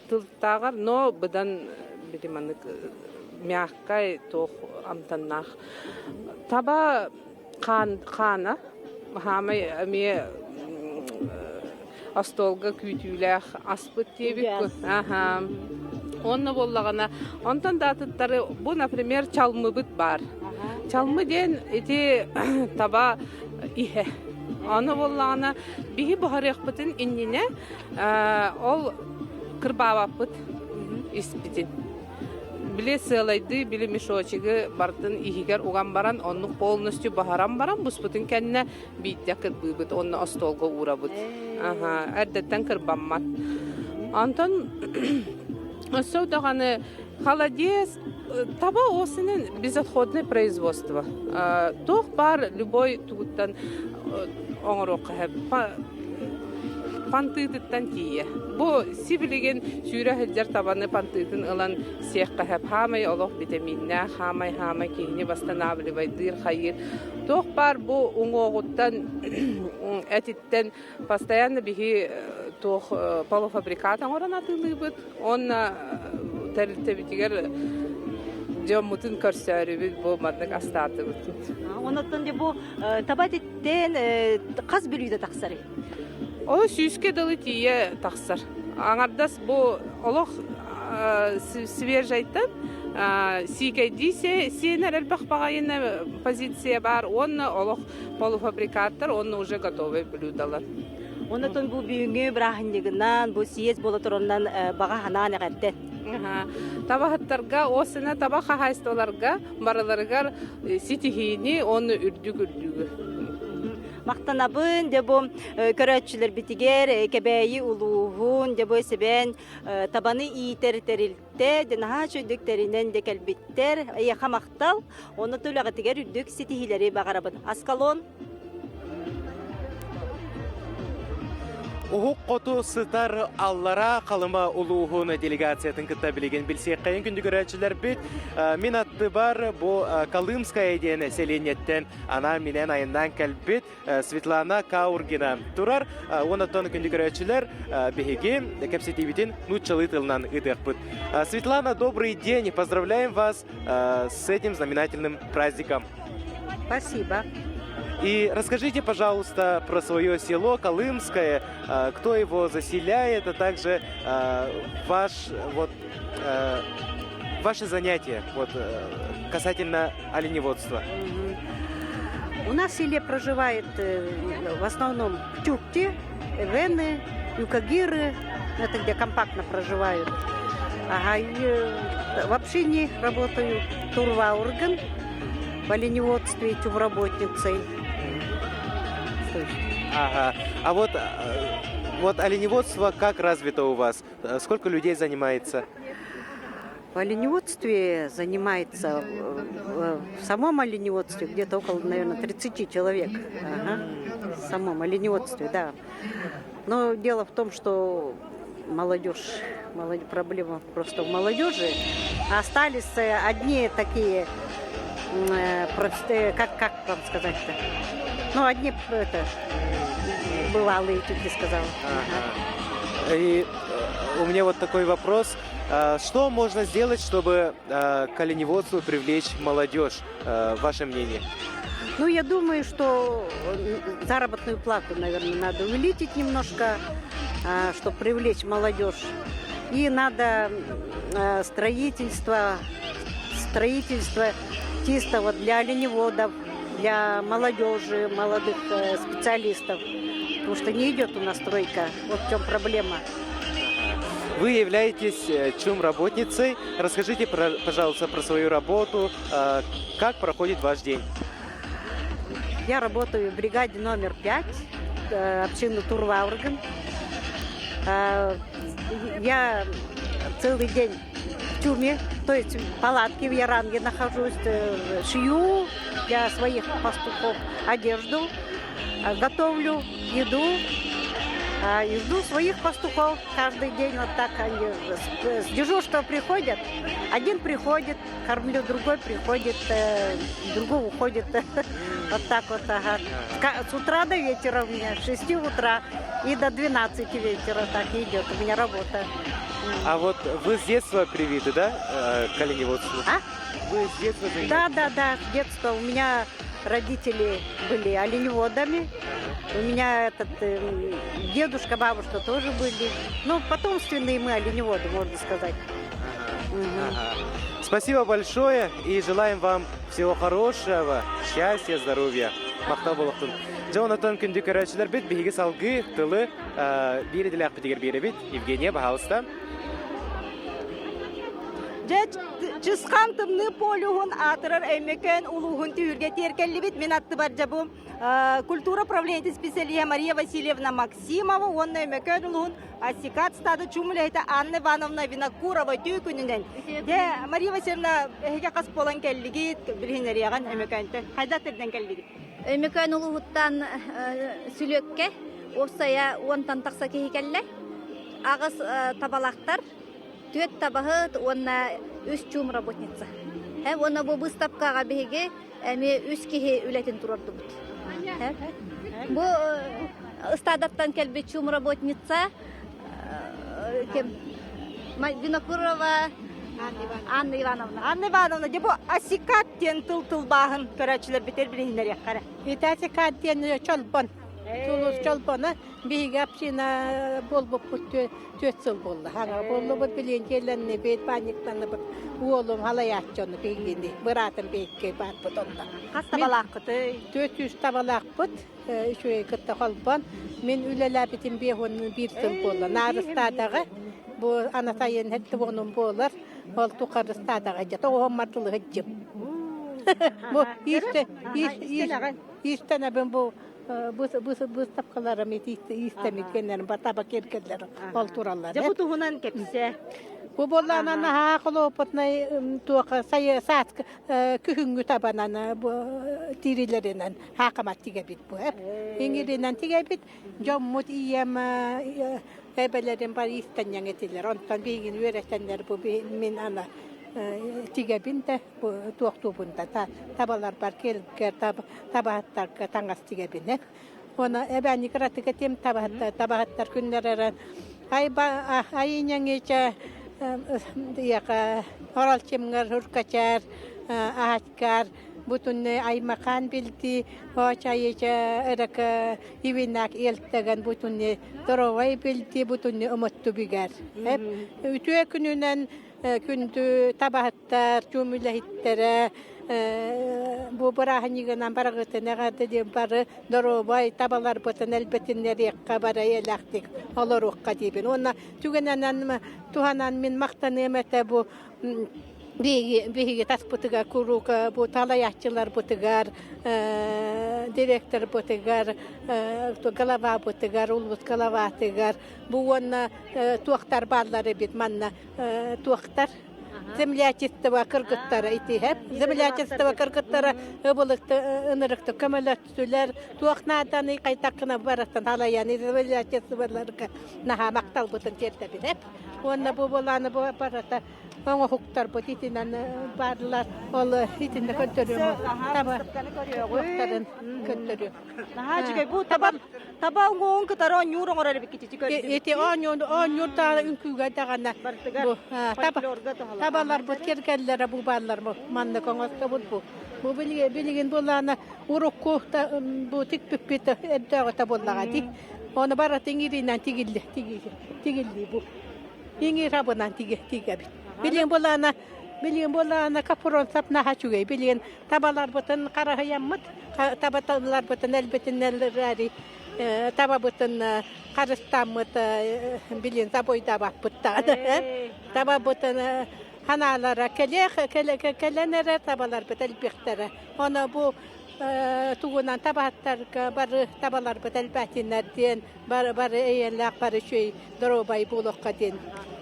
тылтааҕар, но быдан били маннык мягкай туох амтаннаах. Таба хаан хаана хаамай эмиэ остуолга күүтүүлээх аспыт диэбит аха Онно буоллаҕына, онтон да атыттары бу, например, чалмыбыт баар. Чалмы диэн ити таба иһэ. Ону буоллаҕына, биһи буһарыахпытын иннинэ ол кырбаабаппыт испитин. Били сыалайдыы били мешочигы бартын иһигэр уган баран, оннук полностью баһаран баран, буспутун кэннэ биирдэ кырбыыбыт, онно остуолга уурабыт. Аха, эрдэттэн кырбаммат. Онтон өссө даҕаны холодец таба осенин безотходное производство. Туох баар любой тугуттан оҥоруохха пантыытыттан тиийэ. Бу сибилигин сүүрэ сылдьар табаны пантыытын ылан сиэххэ сөп. Хаамай олох витаминнээх, хаамай-хаамай киһини восстанавливайдыыр, хайыыр. Туох баар бу уҥуоҕуттан, этиттэн постоянно биһи туох полуфабрикат оҥорон атыылыыбыт. Уонна тэрилтэбитигэр дьоммутун көрсөөрүбүт бу маннык астаатыбыт. Онон дьэ бу таба этиттэн хас бүлүүдэ тахсарый? Ол сүүскэ дылы тиийэ тахсар. Аҥардас бу олох свежайтан сиикэйдии сиэнэр элбэх баҕайыны позиция баар уонна олох полуфабрикаттар уонна уже готовый блюдалар. Онотон бу бүгүҥҥү бырааһынньыгынан, бу съезд буола туранан баҕа санаан эҕэрдэ. Табаһыттарга, осына таба хаһаайыстыбаларга барыларыгар ситиһиини уонна үрдүк үрдүгү. Махтанабын, дьэ бу көрөөччүлэрбитигэр Кэбээйи улууһун, дьэ бу сэбээн табаны иитэр тэрилтэ, дьэ наһаа үчүгдүк тэринэн дьэ кэлбиттэр. Эйиэхэ махтал, уонна үлэҕитигэр үрдүк ситиһиилэри баҕарабын. Аскалон Уһук хоту сытар Аллараа Халыма улууһун делегациятын кытта билигин билсиэххэйин күндү көрөөччүлэрбит. Мин аттыбар бу Колымская диэн сэлиэнньэттэн анаан-минээн айаннаан кэлбит Светлана Каургина турар. Уонна күндү көрөөччүлэр биһиги кэпсэтиибитин нууччалыы тылынан ыытыахпыт. Светлана, добрый день! Поздравляем вас с этим знаменательным праздником. Спасибо. И расскажите, пожалуйста, про свое село Колымское, кто его заселяет, а также ваш, вот, ваши занятия вот, касательно оленеводства. У нас в селе проживает в основном тюкти, эвены, юкагиры, это где компактно проживают. Ага, и в общине работаю Турваурган, в оленеводстве тюмработницей. Ага. А вот, вот оленеводство как развито у вас? Сколько людей занимается? В оленеводстве занимается, в самом оленеводстве где-то около, наверное, 30 человек. Ага. В самом оленеводстве, да. Но дело в том, что молодежь, молодежь проблема просто в молодежи. Остались одни такие, простые, как, как вам сказать-то? Ну, одни это, бывалые, чуть не сказала. Ага. И у меня вот такой вопрос. Что можно сделать, чтобы к оленеводству привлечь молодежь? Ваше мнение? Ну, я думаю, что заработную плату, наверное, надо увеличить немножко, чтобы привлечь молодежь. И надо строительство, строительство чисто вот для оленеводов, для молодежи, молодых специалистов. Потому что не идет у нас стройка. Вот в чем проблема. Вы являетесь чум-работницей. Расскажите, пожалуйста, про свою работу. Как проходит ваш день? Я работаю в бригаде номер 5, общины Турваурган. Я целый день в чуме, то есть в палатке в Яранге нахожусь, шью для своих пастухов одежду, готовлю еду, и жду своих пастухов каждый день. Вот так они с дежурства приходят. Один приходит, кормлю, другой приходит, другой уходит. Вот так вот, ага. С утра до вечера у меня, с 6 утра и до 12 вечера так идет у меня работа. А вот вы с детства привиты, да, к оленеводству? А? Вы с детства занимаетесь? Да, да, да, с детства. У меня родители были оленеводами. У меня этот дедушка, бабушка тоже были. Ну, потомственные мы оленеводы, можно сказать. Ага. Ага. Спасибо большое и желаем вам всего хорошего, счастья, здоровья. Махтал буолуохтун. Дьэ онтон күндү көрөөччүлэрбит биһиги салгыы тылы биир идэлээхпитигэр биэрэбит. Евгения, пожалуйста. Дьэ, Чысхан тымныы полюһун аатырар Өймөкөөн улууһун түһүлгэ тиэркэллибит. Мин аттыбар дьэ бу культура управлениетын специалиһа Мария Васильевна Максимова уонна Өймөкөөн улууһун Асикат стада чуум үлэһитэ Анна Ивановна Винокурова үтүө күнүнэн. Дьэ, Мария Васильевна, эһиги хас буолан кэллигит, билиһиннэриэҕин Өймөкөөнтөн. Хайдах тэрдэн кэллигит? Өймөкөөн улууһуттан сүлүөккэ уопсайа уонтан тахса киһи кэллэ. Аҕыс табалаахтар, түөрт табаһыт уонна үс чуум работница. Уонна бу быыстапкаҕа биһиги эмиэ үс киһи үлэтин туруордубут. Бу ыстаадаттан кэлбит чуум работница ким Винокурова Анна Ивановна. Анна Ивановна, дьэ бу асикат диэн тыл тылбааһын көрөөччүлэрбитигэр билиһиннэриэххэ эрэ. Ити асикат диэн чолбон. Тулус чолбоно биһиги община буолбуппут түөрт сыл буолла. Хаҥа буоллубут, билиэнчиэлэннибит, паниктанныбыт. Уолум халайааччы ону биһигини, быраатым биһикки баарбыт онно. Хас табалааххытый? 400 табалаахпыт. Үчүгэй кытта холбон. Мин үлэлээбитим 51 сыл буолла. Наарыстаадаҕа бу анатайын хэттибонум буолар. Ол тухарыстаадаҕа дьэ тоҕуһуммар дылы сылдьым. Бу иистэнэбин бу быыстапкаларым иистэмиккэннэрим таба киэргэллэрим ол тураллар. Дьэ бу туһунан кэпсээ. Бу буоллаана наһаа холоопутнай туоха сайы сааскы күһүҥҥү табанан тиирилэринэн хаакамат тигэбит бу иҥиринэн тигэбит дьоммут ийэм эбэлэрим бар иистэнньэҥ этилэр онтон биһигини үөрэтэннэр бу мин ана тигэбин да туохтуубун да табаларбар кэлгэр табаһыттарга таҥас тигэбин Уонна эбээни кыратык этим табаһыттар күннэрэрэ айыняҥича яка оралчымҥар хуркачар аһаткар бутунне аймакаан билди оочайыча эрэка ивинак елтеген бутунне торовай билди бутунне ымытту бигэр үтүө күнүнэн күндү табаһыттар, чуум үлэһиттэрэ бу бырааһынньыгынан барыгытын эҕэрдэ диэн бары доруобай табаларбытын элбэтиннэриэххэ бары эйэлээхтик олоруохха диибин. Уонна түгэнэнэн туһанан мин махтаныам этэ бу биһиги таспытыгар куруук бу талайааччыларбытыгар, директорбытыгар, главабытыгар, улуус главатыгар бу уонна туохтар бааллар эбит манна туохтар землячество кыргыттара итиһэп землячество кыргыттара ыбылыкты ынырыкты көмөлөттүлэр туох нааданы хайдаххына бараттан халайаны землячестволарга наһаа махталбытын тиэрдэбин эп уонна бу буолааны бу барата оҥоһуктарбыт итинэн баарлар ол итиннэ көрдөрүөм таба туохтарын көрдөрүөм Наһаа үчүгэй. Бу таба таба уҥуоҕун кытары оонньуур оҥорор эбиккит ити көрдүм. Ити оонньуур оонньуур даҕаны үҥкүүгэ даҕаны бу табаларбыт кэргэллэрэ бу бааллар бу маннык оҥостобут бу. Бу билигин булаана урукку бу тикпиппит эрдээҕитэ буоллаҕа дии. Ону барытын иҥииринэн тигилли тигилли бу. Иҥиир абынан тигэбит. Билигин булаана билигин булаана капрон сап наһаа үчүгэй. Билигин табаларбытын хараһыйаммыт, табаларбытын элбитиннэрээри табабытын харыстааммыт билин забойдаабаппыт даҕаны. Табабытын ханаалара кэлиэх кэлэн эрэ табаларбыт элбиэхтэрэ. Ону бу тугунан табаһыттарга бары табаларбыт элбээтиннэр диэн бары бары эйэлээх бары үчүгэй доруобай буолуохха диэн.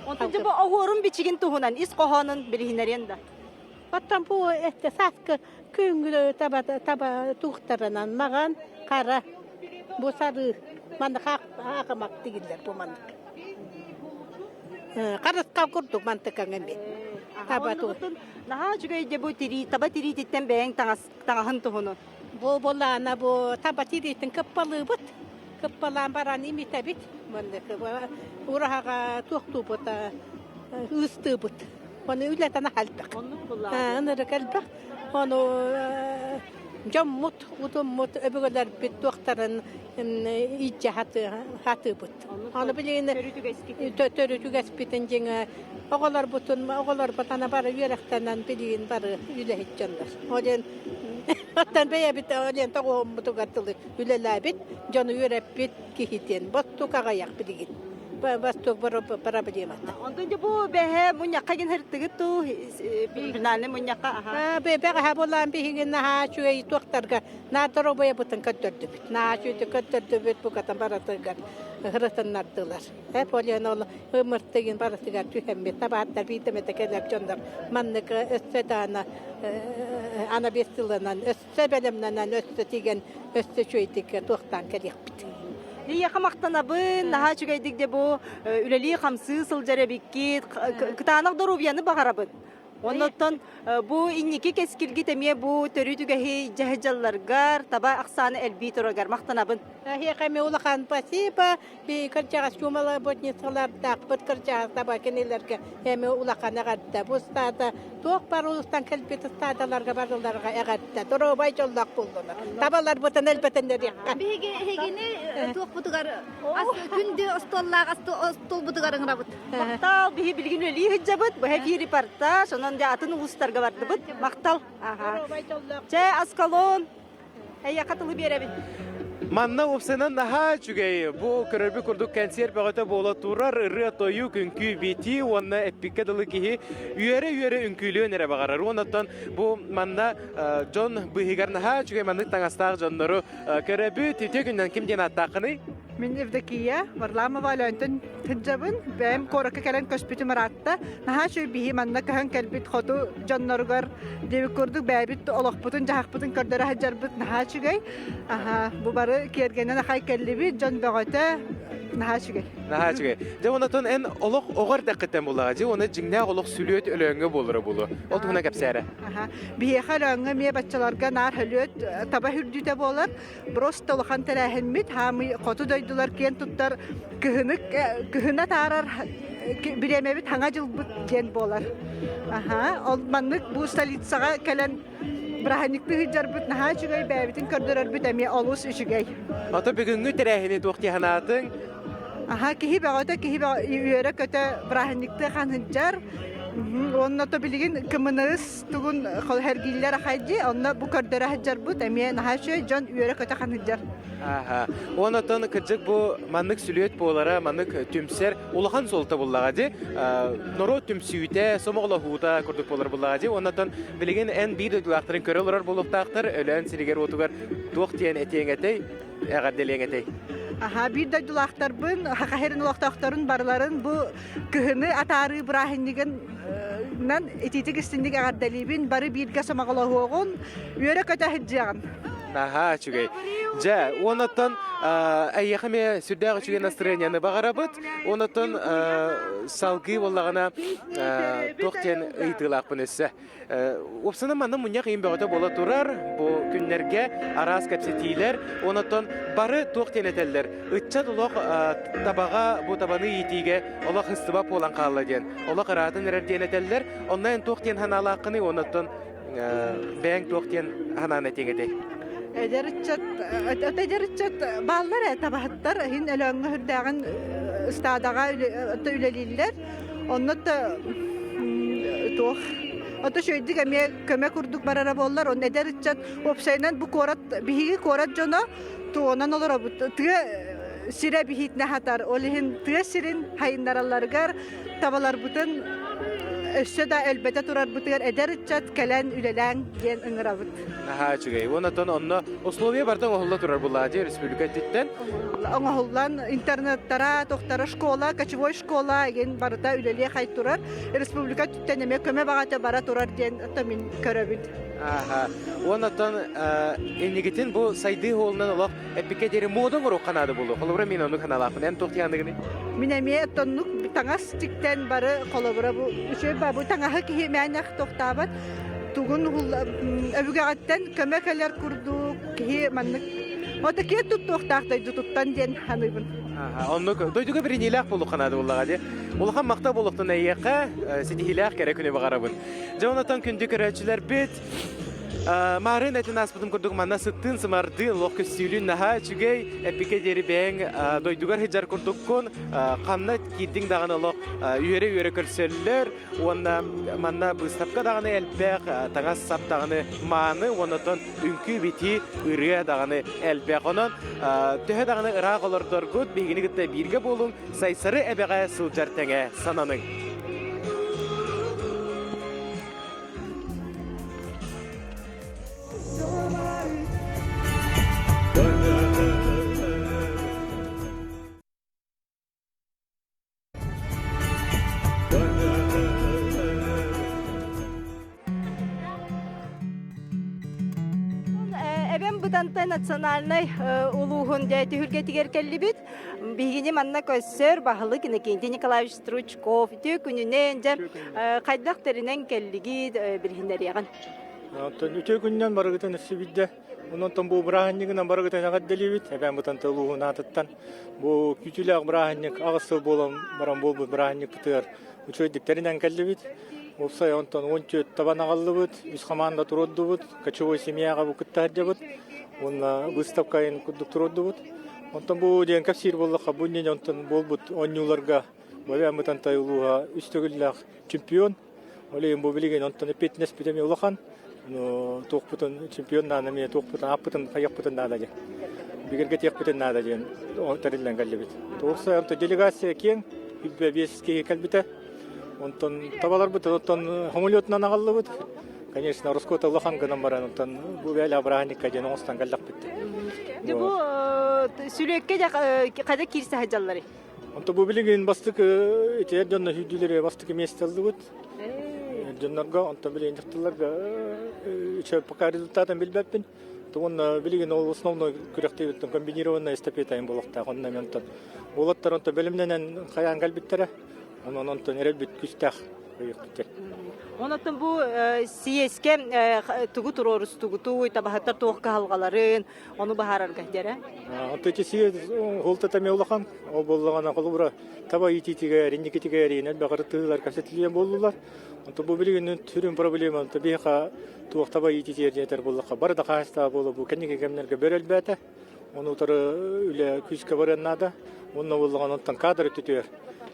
Онтон дьэ бу оһуорун бичигин туһунан ис хоһоонун билиһиннэриэн да. Оттон бу эттэ сааскы күҥҥү таба таба туохтарынан маҕан хара бу сарыы маннык аахымак тигиллэр бу маннык. Харысхал курдук мантыкаҥ эмиэ. Таба Наһаа үчүгэй дьэ бу тирии таба тириититтэн бэйэҥ таҥас таҥаһын туһунун. Бу булаана бу таба тириитин кыппалыыбыт. Кыппалаан баран имитэбит. Маннык ураһаҕа туохтуубут ыыстыыбыт. Ону үлэтэн элбэх. Ынырык элбэх. Ону дьоммут, утуммут, өбүгэлэрбит туохтарын иитэ хатыыбыт. Аны билигин төрүт үгэспитин дьиҥэ оҕолорбутун оҕолорбут ана бары үөрэхтэнэн билигин бары үлэһит дьоннор. Ол диэн оттон бэйэбит ол диэн тоҕуһуммутугар дылы үлэлээбит, дьону үөрэппит киһи диэн боттук аҕыйах билигин. Восток проблемата. Онтон дьэ бу бэһэ мунньахха гин хыртыгыт туу финальный мунньахха аха. Бэҕэһээ буолаан биһигин наһаа үчүгэй туохтарга наадоробуйабытын көрдөрдүбүт. Наһаа үчүгэйдик көрдөрдүбүт букатын барытыгар ырытыннардылар. Полен ол ымыртыгын барытыгар түһэммит табааттар биирдэмэтэ кэлэр дьоннор маннык өссө даана ана биэс тылынан өссө бэлэмнэнэн өссө тигэн өссө үчүгэйдик туохтаан кэлиэхпит. Эйиэхэ махтанабын, наһаа үчүгэйдик де бу үлэлии-хамсыы сылдьар эбиккит, кытаанах доруобуйаны баҕарабын. Оннуттан бу инники кэскилгит эмиэ бу төрүт үгэһи дьаһыдьалларгар таба ахсааны элбии тураргар махтанабын. Эһиэхэ эмиэ улахан спасибо. Би кырдьаҕас чуумала работницалардаахпыт кырдьаҕас таба кинилэргэ эмиэ улахан эҕэрдэ. Бу ыстаада туох бар улуустан кэлбит ыстаадаларга барыларга эҕэрдэ. Доруобай дьоллоох буоллунар. Табаларбытын элбэтиннэриэххэ. Биһиги эһигини туохпутугар ас күндү остуоллаах остуолбутугар ыҥырабыт. Махтал, биһи билигин үлэлии сылдьабыт, бу эфир репортаж, онон дьэ атын улуустарга бардыбыт. Махтал. Чэ, Аскалон, эйиэхэ тылы биэрэбин. Манна уопсайынан наһаа үчүгэй. Бу көрөрбүт курдук кэнсиэр бөҕөтө буола турар ырыа-тойук, үҥкүү-битии уонна эппиккэ дылы киһи үөрэ-үөрэ үҥкүүлүөн эрэ баҕарар. Уоннаттан бу манна дьон быыһыгар наһаа үчүгэй маннык таҥастаах дьоннору көрөбүт. Үтүө күнүнэн ким диэн ааттааххыный? Мин Евдокия Варламова Өлөөнтөн сылдьабын. Бэйэм куоракка кэлэн көспүтүм ыраатта. Наһаа үчүгэй биһи манна көһөн кэлбит хоту дьонноругар диэбит курдук бэйэбит олохпутун-дьаһахпытын көрдөрө сылдьарбыт наһаа үчүгэй. Аһа, бу бары киэргэнэн ахай кэллибит, дьон бөҕөтө наһаа үчүгэй. Наһаа үчүгэй. Дьэ, онтон эн олох оҕо эрдэххиттэн буллаҕа дьэ, уонна дьиҥнээх олох сүлүөт Өлөөҥҥө буолара буолуо. Ол туһунан кэпсээрэ. Аха. Биһиэхэ Өлөөҥҥө эмиэ баччаларга наар хөлүөт таба үрдүүтэ буолар. Просто улахан тэрээһиммит, хаамый хоту дойдулар киэн туттар кыһыны кыһына таарар бириэмэбит хаҥа дьылбыт диэн буолар. Аха, ол маннык бу столицаҕа кэлэн бырааһынньыктыы сылдьарбыт наһаа үчүгэй, бэйэбитин көрдөрөрбүт эмиэ олус үчүгэй. Ото бүгүҥҥү тэрээһини туох дии санаатыҥ? Аха, киһи бөҕөтө, киһи үөрэ-көтө бырааһынньыктыы хан сылдьар. Уонна то билигин кымынырыс тугун хэргииллэр ахай дии, онно бу көрдөрө сылдьарбыт эмиэ наһаа үчүгэй, дьон үөрэ-көтө хан сылдьар. Аха. Онотон кырдьык бу маннык сүлүөт буолара, маннык түмсэр улахан суолта буллаҕа дии. Норуот түмсүүтэ, сомоҕолоһуута курдук буолар буллаҕа дии. Онотон билигин эн биир дойдулаахтарын көрө олорор буолуохтаахтар, Өлөөн сиригэр-уотугар туох диэн этиэҥ этэй, эҕэрдэлиэҥ этэй? Аха, биир дойдулаахтарбын, Саха сирин олохтоохторун барыларын бу кыһыны атаарыы бырааһынньыгын итиитик истинник эҕэрдэлиибин, бары бииргэ сомоҕолоһуоҕун, үөрэ-көтө сылдьыаҕын. Наһаа үчүгэй. Дьэ, уонаттан эйиэхэ эмиэ сүрдээх үчүгэй настроениены баҕарабыт. Уонаттан салгыы буоллаҕына туох диэн ыйытыылаахпын өссө. Уопсайынан манна мунньах иин бөҕөтө буола турар. Бу күннэргэ араас кэпсэтиилэр, онон бары туох диэн этэллэр. Ыччат олох табаҕа, бу табаны иитиигэ олох ыстыба буолан хаалла диэн. Олох ыраатан эрэр диэн этэллэр. Онно эн туох диэн санаалааххыный, онон бэйэҥ туох диэн санаан этиэҥ этэй? Эдэр ыччат, эдэр ыччат бааллар ээ табаһыттар иһин Өлөөҥҥө үрдээҕин ыстаадаҕа үлэлииллэр. Онно да туох Ото үчүгэйдик эмиэ көмө курдук барара буоллар, онно эдэр ыччат уопсайынан бу куорат биһиги куорат дьоно туонан олоробут. Тыа сирэ биһиитинэ хатар. Ол иһин тыа сирин хайыннаралларыгар табаларбытын өссө да элбэтэ турарбытыгар эдэр ыччат кэлэн үлэлээҥ диэн ыҥырабыт. Наһаа үчүгэй. Онон онно условия барыта оҥоһулла турар булаа дии республика өттүттэн. Оҥоһуллан интернеттара, тохтара школа, кочевой школа игин барыта үлэлиэ хай турар. Республика өттүттэн эмиэ көмө баҕата бара турар диэн ото мин көрөбүн. Аха. Онон иннигитин бу сайдыы суолунан олох эппиккэ диэри муода оҥоруохха наада буолуо. Холобура мин оннук санаалаахпын. Эн туох диэханыгыный? Мин эмиэ тоннук таҥас тиктэн бары холобура бу үчүгэй бу таҥаһы киһи мээнэх тохтаабат тугун өбүгэҕиттэн көмө кэлэр курдук киһи маннык ото киэр туттуохтаах дойдутуттан диэн саныыбын. Оннук дойдуга бириниилээх буолуохха наада буоллаҕа дии. Улахан махтал буолуохтун эйиэхэ, ситиһиилээх кэрэ күнү баҕарабын. Дьэ онотон күндү көрөөччүлэрбит. Марын этин ааспытым курдук манна сыттыын сымардыын олох көстүүлүүн наһаа үчүгэй эппикэ диэри бэйэҥ дойдугар сылдьар курдуккун ханна киирдиҥ даҕаны олох үөрэ-үөрэ көрсөллөр уонна манна быыстапка даҕаны элбэх таҥас-сап даҕаны мааны уонна оттон үҥкүү-битии ырыа даҕаны элбэх онон төһө даҕаны ыраах олордоргут биһигини кытта бииргэ буолуҥ Сайсары эбэҕэ сылдьар тэҥэ сананыҥ. Эбэм Бытантай национальнай улууһун дьэ түһүлгэтигэр кэллибит. Биһигини манна көссөр баһылык Иннокентий Николаевич Стручков үтүө күнүнэн дьэ хайдах тэринэн кэллигит билиһиннэриэҕин. Оттон үтүө күнүнэн барыгытын өссө биирдэ Онон бу бырааһынньыгынан барыгытын эҕэрдэлиибит. Эбээн Бытантай улууһун аатыттан бу күүтүүлээх бырааһынньык аҕыс сыл буолан баран буолбут бырааһынньыкпытыгар үчүгэйдик тэринэн кэллибит. Уопсай онтон 14 табан аҕаллыбыт, үс хамаанда туруордубут, кочевой семьяҕа бу кытта сылдьабыт уонна выставка айын курдук туруордубут. Онтон бу диэн кэпсиир буоллахха, бу иннинэ онтон буолбут оонньууларга Эбээн Бытантай улууһа үс төгүллээх чемпион. Ол иһин бу билигин онтон эппиэтинэспит эмиэ улахан. Туохпутун чемпион наада эмиэ туохпутун ааппытын хайыахпытын наада диэн. Бигэргэтиэхпитин наада диэн тэриллэн кэллибит. Туохса онтон делегация киэҥ, 25 киһи кэлбитэ. Онтон табаларбыт онтон самолетунан аҕаллыбыт. Конечно, ороскуота улахан гынан баран онтон бу бэйэлээх бырааһынньыкка диэн оҥостон кэллэхпит. Дьэ бу сүлүөккэ хайда киирсэ сылдьалларый? Онто бу билигин бастакы ити эр дьонно сүүрдүүлэри бастакы миэстэ ыллыбыт. Эр дьоннорго, онтон билигин дьахталларга еще пока результатын билбэппин. Уонна билигин ол основной күрэхтэһиибиттэн комбинированная эстафета буолуохтаах. Онно онтон уолаттар онтон бэлэмнэнэн хайаан кэлбиттэрэ. Онон онтон эрэлбит күүстээх ыйыппыттар. Онон бу съезкэ тугу туруорустугутуй, табаһыттар туох кыһалҕаларын, ону быһаарарга дьэрэ. Онто ити съезд хуолтата эмиэ улахан. Ол буоллаҕына холобура таба иитиитигэр, инникитигэр иинэн баҕарытыылар кэпсэтилиэн буоллулар. Онто бу билигин сүрүн проблема онто биһиэхэ туох таба иитиитигэр диэтэр буоллахха бары да хаһаайыстыба буола бу кэнники кэмнэргэ бөрө элбээтэ. Ону утары үлэ күүскэ барыан наада. Онно буоллаҕына онтон кадр өттүтүгэр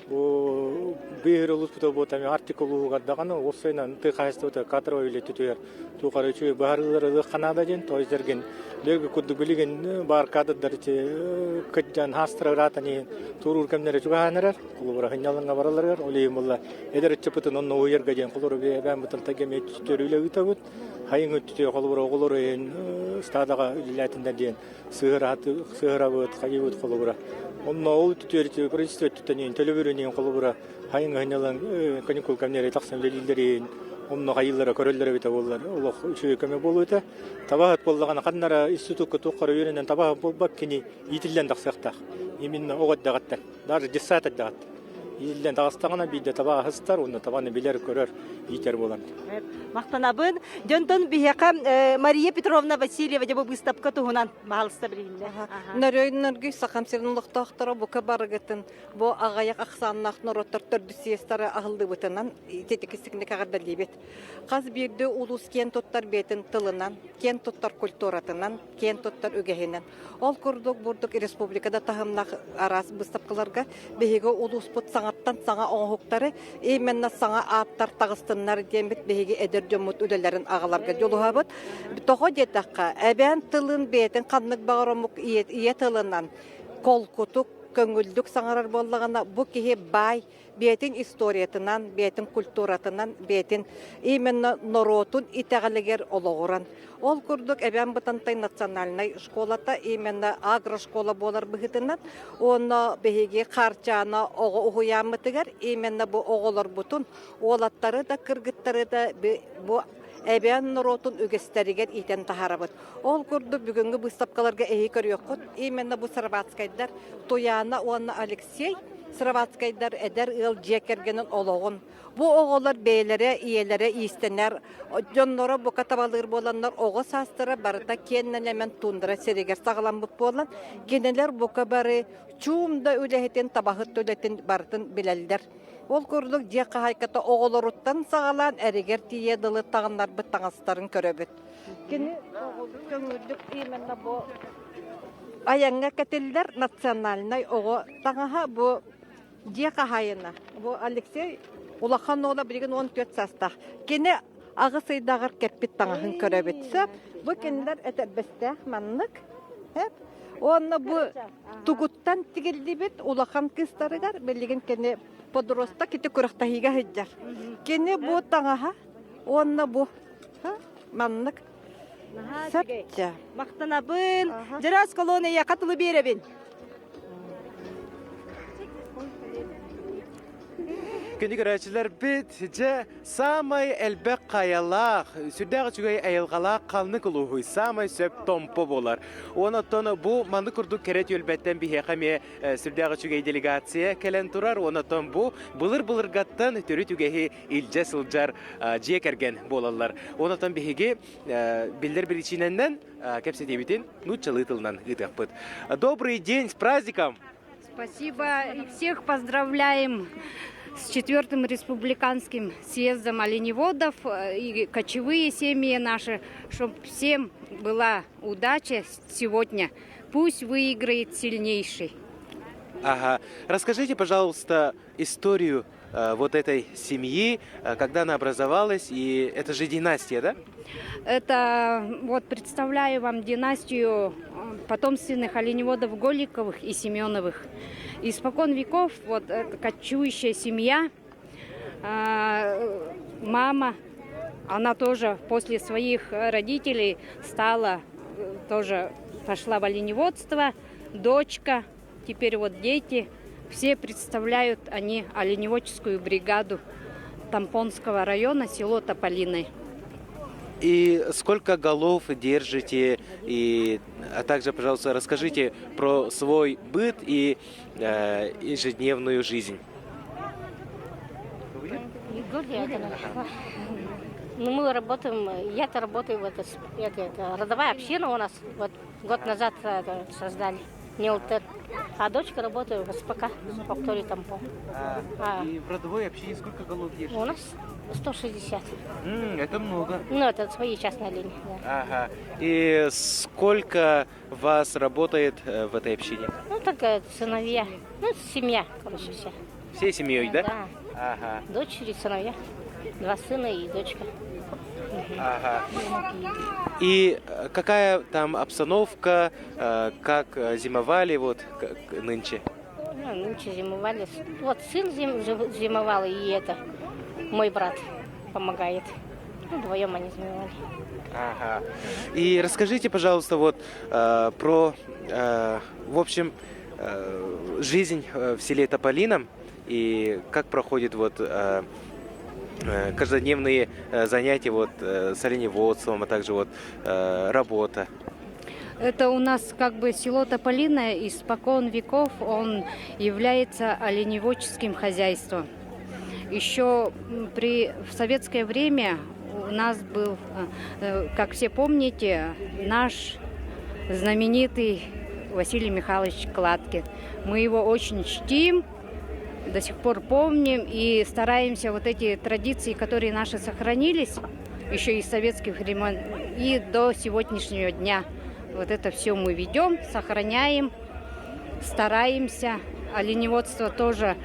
бу быыһыр улууспута буолта Арктика улууһугар даҕаны уопсайынан тыа хаһаайыстыбата кадровай үлэ өттүтүгэр туох эрэ үчүгэй быһаарыылары ылыахха наада диэн тоҕо эргин лүөргү курдук билигин баар кадрдар ити кыдьан хаастара ыраатан иһин туоруур кэмнэрэ чугаһаан эрэр холобура сынньалаҥҥа баралларыгар ол иһин буолла эдэр ыччаппытын онно уһуйарга диэн холобура эбээн бытантайга эмиэ төрүүлэ ыытабыт хайыҥ өттүтү холобура оҕолор иһин стадаҕа үлэлээтиннэр диэн сыһырабыт хайыбыт холобура онно ол өттүтүөр правительство өттүттэн иһин төлөбүрүн иһин холобура хайыҥ сынньалаҥ каникул кэмнэрэ тахсан үлэлииллэр иһин онно хайыыллара көрөллөр эбитэ буоллар олох үчүгэй көмө буолуо этэ табаһыт буоллаҕына ханнара институкка туоххара үөрэнэн табаһыт буолбат кини иитиллэн тахсыахтаах именно оҕо эрдэҕиттэн даже детсад эрдэҕиттэн иитиллэн таҕыстаҕына биирдэ таба аһыстар уонна табаны билэр көрөр иитэр буолан Махтанабын. Дьонтон биһиэхэ Мария Петровна Васильева дьэ бу быыстапка туһунан баһалыста билиһиннэ. Нөрөй Нөргүй Сахам сирин олохтоохторо бука барыгытын бу аҕыйах ахсааннаах норуоттар төрдүс съезтэрэ аһыллыбытынан ититикистикник эҕэрдэлиибит. Хас биирдии улуус киэн туттар бэйэтин тылынан, киэн туттар культуратынан, киэн туттар үгэһинэн. Ол курдук бурдук республикада таһымнаах араас быыстапкаларга биһиги улууспут саҥаттан саҥа оҥоһуктары именно саҥа ааттар таҕыстыннар диэммит биһиги эдэр дьоммут үлэлэрин аҕаларга дьулуһабыт. Тоҕо диэтэххэ, эбээн тылын бэйэтин ханнык баҕар омук ийэ тылынан холкутук, көҥүллүк саҥарар буоллаҕына, бу киһи баай бэйэтин историятынан, бэйэтин культуратынан, бэйэтин именно норуотун итэҕэлигэр олоҕуран. Ол курдук Эбээн Бытантай национальнай школата именно агрошкола буолар быһыытынан уонна биһиги Хаарчаана оҕо уһуйааммытыгар именно бу оҕолорбутун, уолаттары да, кыргыттары да бу эбээн норуотун үгэстэригэр иитэн таһаарабыт. Ол курдук бүгүҥҥү быыстапкаларга эһиги көрүөххүт. Именно бу Сарабатскайдар Туяна уонна Алексей. Сыроватскайдар эдэр ыал дьиэ кэргэнин олоҕун бу оҕолор бэйэлэрэ ийэлэрэ иистэнэр дьонноро бука табалыыр буоланнар оҕо саастара барыта киэн нэлэмэн туундара сиригэр саҕаламмыт буолан кинилэр бука бары чуум да үлэһитин табаһыт үлэтин барытын билэллэр. Ол курдук дьиэ хаһаайката оҕолоруттан саҕалаан эригэр тиийэ дылы таҕыннарбыт таҥастарын көрөбүт. Кини көҥүллүк именно бу айаҥҥа кэтиллэр национальнай оҕо таҥаһа бу дьиэ хаһаайына. Бу Алексей улахан уола билигин 14 саастаах. Кини аҕыс ыйдааҕар кэппит таҥаһын көрөбүт. Сөп. Бу кинилэр этэрбэстээх маннык. Сөп. Уонна бу тугуттан тигиллибит улахан кыыстарыгар билигин кини подросток ити күрэхтэһиигэ сылдьар. Кини бу таҥаһа уонна бу маннык сөпчө. Махтанабын. Дьарас колония хатылы биэрэбин. Күндү көрөөччүлэрбит, дьэ, саамай элбэх хайалаах, сүрдээх үчүгэй айылҕалаах ханнык улууһуй саамай сөп томпо буолар. Уон оттон бу маннык курдук кэрэ түөлбэттэн биһиэхэ эмиэ сүрдээх үчүгэй делегация кэлэн турар. Уон оттон бу былыр-былыргаттан төрүт үгэһи илдьэ сылдьар дьиэ кэргэн буолаллар. Уон оттон биһиги биллэр биричиинэнэн кэпсэтиибитин нууччалыы тылынан ыытыахпыт. Добрый день, с праздником! Спасибо. И всех поздравляем с четвертым республиканским съездом оленеводов и кочевые семьи наши, чтобы всем была удача сегодня. Пусть выиграет сильнейший. Ага. Расскажите, пожалуйста, историю вот этой семьи, когда она образовалась, и это же династия, да? Это вот представляю вам династию потомственных оленеводов Голиковых и Семеновых. Испокон веков вот эта кочующая семья, мама, она тоже после своих родителей стала, тоже пошла в оленеводство, дочка, теперь вот дети, все представляют они оленеводческую бригаду Тампонского района, село Тополиное. И сколько голов держите? И, а также, пожалуйста, расскажите про свой быт и ежедневную жизнь. Ну, мы работаем, я-то работаю, в это, это, это, родовая община у нас, вот год назад это, создали, НЛТ. А дочка работает в СПК, в Фактории Тампо. А, и в родовой общине сколько голов держите? У нас 160. Это много. Ну, это свои частные линии, да. Ага. И сколько вас работает в этой общине? Ну, только сыновья. Ну, семья, короче, вся. Всей семьей, да? Да. Ага. Дочери, сыновья. Два сына и дочка. Ага. И какая там обстановка, как зимовали вот нынче? Ну, нынче зимовали. Вот сын зимовал, и это мой брат помогает. Ну, вдвоем они зимовали. Ага. И расскажите, пожалуйста, вот про, в общем, жизнь в селе Тополином и как проходит вот каждодневные занятия вот с оленеводством, а также вот работа. Это у нас как бы село Тополиное испокон веков он является оленеводческим хозяйством. Еще в советское время у нас был, как все помните, наш знаменитый Василий Михайлович Кладкин. Мы его очень чтим, до сих пор помним и стараемся вот эти традиции, которые наши сохранились еще из советских времен и до сегодняшнего дня. Вот это все мы ведем, сохраняем, стараемся. Оленеводство тоже,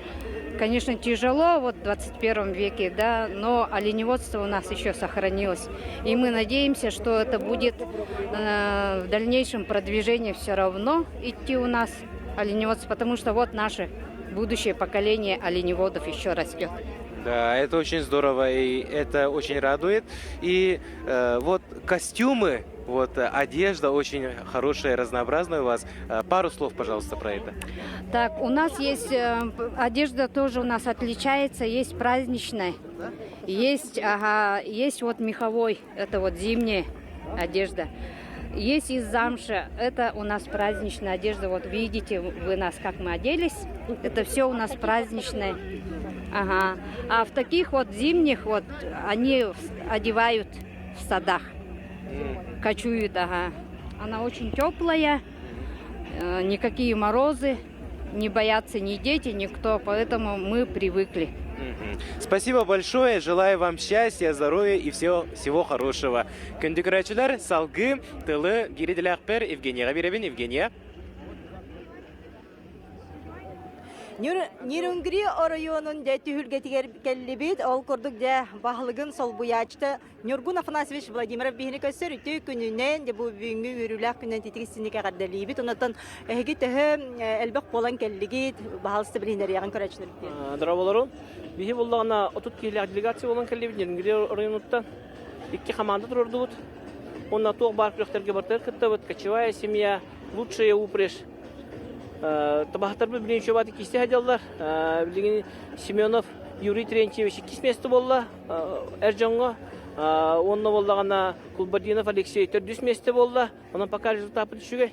конечно, тяжело вот в 21 веке, да, но оленеводство у нас еще сохранилось. И мы надеемся, что это будет в дальнейшем продвижение все равно идти у нас оленеводство, потому что вот наше будущее поколение оленеводов еще растет. Да, это очень здорово, и это очень радует. И вот костюмы, вот одежда очень хорошая, разнообразная у вас. Пару слов, пожалуйста, про это. Так, у нас есть одежда тоже у нас отличается, есть праздничная, есть, ага, есть вот меховой, это вот зимняя одежда. Есть из замши. Это у нас праздничная одежда. Вот видите вы нас, как мы оделись. Это все у нас праздничное. Ага. А в таких вот зимних вот они одевают в садах. Кочуют, ага. Она очень теплая, никакие морозы, не боятся ни дети, никто, поэтому мы привыкли. Спасибо большое, желаю вам счастья, здоровья и всего, всего хорошего. Күндү көрөөччүлэр, салгыы тылы биир идэлээхпэр Евгенияҕа биэрэбин. Евгения. Нерюнгри оройуонун дьэ түһүлгэтигэр кэллибит. Ол курдук дьэ баһылыгын солбуйааччыта Ньургун Афанасьевич Владимиров биһини көрсөр үтүө күнүнэн, дьэ бу бүгүҥҥү үөрүүлээх күнүнэн титик истинник эҕэрдэлиибит. Онтон эһиги төһө элбэх буолан кэллигит, баһаалыста билиһиннэриэҕин көрөөччүлэрбит. Дорооболору. Биһи буллаҕына 30 киһилээх делегация буолан кэллибит Нерюнгри оройуонуттан. Икки команда турордубут. Уонна туох баар күрэхтэргэ барытыгар кыттабыт. Кочевая семья, лучшая упряжь. Табаһыттарбыт билигин чуобааты киисте сылдьаллар. Билигин Семенов Юрий Терентьевич иккис место буолла. эр дьоҥҥо уонна буоллаҕына Кулбадинов Алексей төрдүс миэстэ буолла. Онон пока результаппыт үчүгэй.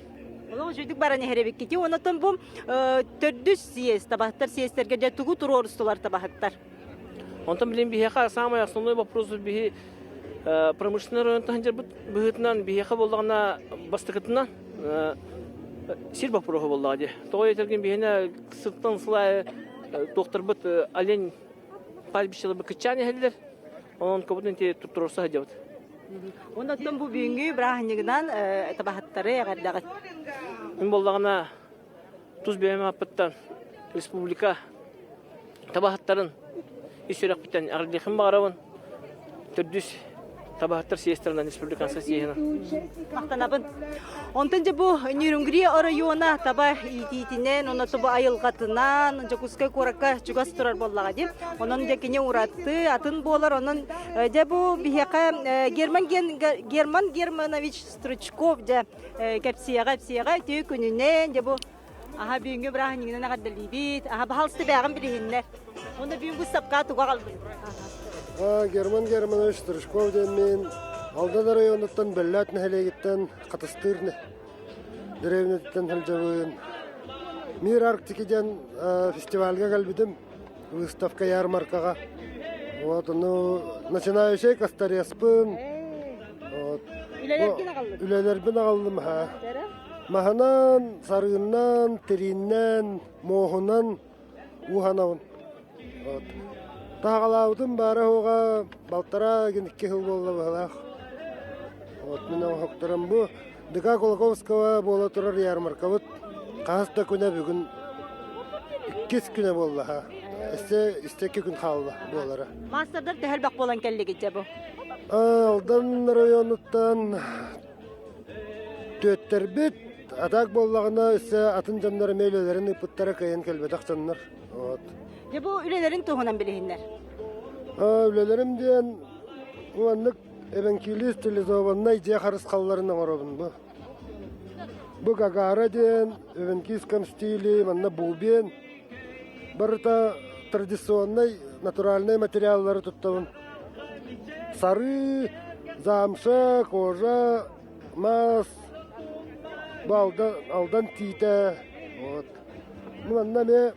Олох үчүгдүк баран иһэр эбиккити. Онотон бу төрдүс съезд, табаһыттар съездтерге дьэ тугу туруорустулар табаһыттар? Онтон билин биһиэхэ самый основной вопрос биһи промышленный районтан дьарбыт быһыытынан биһиэхэ буоллаҕына бастакытынан сир боппуруоһа буоллаҕа дии. Тоҕо этэргин биһиэнэ сыттан сылай туохтарбыт олень пастбищеларбыт кыччаан иһэллэр. Онон кобутун ити туруорса сылдьабыт. Онон бу бүгүҥҥү бырааһынньыгынан табаһыттары эҕэрдэҕит. Мин буоллаҕына тус бэйэм ааппыттан республика табаһыттарын ис сүрэхпиттэн эҕэрдиэхпин баҕарабын. Төрдүс табаһыттар съезтэринэн республиканскай съеһинэн. Махтанабын. Онтон дьэ бу Нерюнгри оройуона таба иитиитинэн, онно бу айылҕатынан Дьокуускай куоракка чугас турар буоллаҕа дии. Онон дьэ кини ураты, атын буолар. Онон дьэ бу биһиэхэ Герман, Герман Германович Стручков дьэ кэпсиэҕэ, эпсиэҕэ үтүө күнүнэн дьэ бу Аха бүгүҥҥү бырааһынньыгынан эҕэрдэлиибит. Аха баһаалыста бээҕин билиһиннэр. Уонна бүгүн быыстапка туга аҕалбыт? Герман Германович Стручков диэммин Алдан районуттан Бөллөөт нэһилиэгиттэн Хатыстыыр дэриэбинэтиттэн сылдьабын. Мир Арктики диэн фестивальга кэлбитим, выставка ярмаркаҕа. Вот, ну, начинающий косторезпын. Вот. Үлэлэргин аҕаллым. Үлэлэрбин аҕаллым, ха. Маһынан, сарыыннан, тирииннэн, муоһунан ууһанабын. Вот. Таһаҕалаабытым баара-суоҕа балтараа икки сыл буолла быһалаах. Вот мин оҥоһуктарым бу ДК Кулаковского буола турар ярмаркабыт хаһыс да күнэ бүгүн иккис күнэ буолла ха. Өссө икки күн хаалла буолара. Маастардар төһө элбэх буолан кэллигит дьэ бу? Алдан районуттан Түөттэрбит, а так буоллаҕына өссө атын дьоннор эмиэ үлэлэрин ыыппыттара кыайан кэлбэтэх дьоннор. Вот. Дьэ бу үлэлэрин туһунан билиһиннэр. Үлэлэрим диэн маннык эбэҥкилии стилизованнай дьиэ харысхалларын оҥоробун бу. Бу Гагара диэн эвенкийском стиле, манна бубен. Барыта традиционнай натуральнай материаллары туттабын. Сарыы, замша, кожа, мас, бу алдан, алдан тиитэ. Вот. Манна эмиэ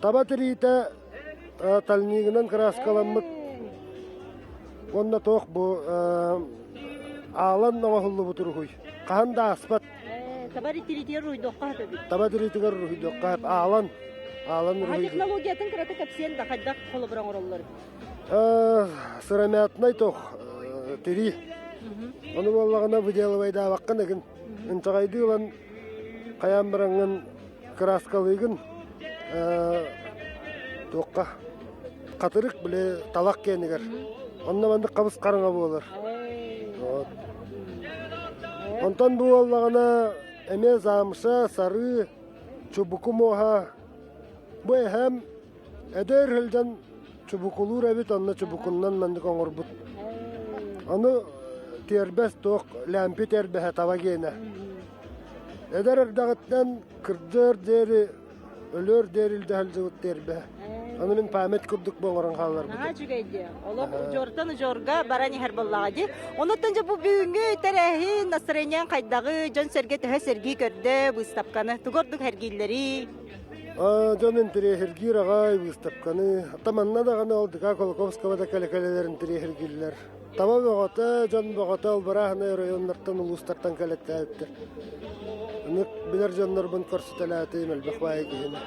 таба тириитэ тальнигынан кырааскаламмыт уонна туох бу аалан оҥоһуллубут уруһуй. Хаһан да ааспат. Таба тириитигэр уруһуйдуохха сөп эбит. Таба тириитигэр уруһуйдуохха сөп. Аалан аалан уруһуйдуох. Технологиятын кырата кэпсиэн да хайдах холобур оҥороллор? Сыромятнай тох тирии. Ону буоллаҕына выделывайдаабаккын эгин. Инчэҕэйдии ылан хайаан бараҥҥын кырааскалыыгын туохха хатырык били талах киэнигэр. Онно маннык хабыс хараҥа буолар. Вот. Онтон бу буоллаҕына эмиэ замша, сарыы, чубуку муоһа. Бу эһэм эдэр сылдьан чубукулуур эбит, онно чубукуннан маннык оҥорбут. Ону тиэрбэс туох лээмпи тиэрбэһэ таба гиэнэ. Эдэр эрдэҕиттэн кырдьыар диэри, өлүөр диэри илдьэ сылдьыбыт тиэрбэһэ. Аны мин память курдук бу оҥорон хаалларбытым. Наһаа үчүгэй дии. Олох удьуортан удьуорга баран иһэр буоллаҕа дии. Онуттан дьэ бу бүгүҥҥү тэрээһин настроениеҥ хайдаҕый, дьон-сэргэ төһө сэргии көрдө быыстапканы, тугу ордук сэргииллэрий? Дьон интэриэһиргиир аҕай выставканы. Хата манна даҕаны ол ДК Кулаковского да кэлэ-кэлэлэр интэриэһиргииллэр. Таба бөҕөтө, дьон бөҕөтө ол бырааһынай оройуоннартан, улуустартан кэлэттээбиттэр. Ынык билэр дьоннорбун көрсүтэлээтим, элбэх баайы киһини.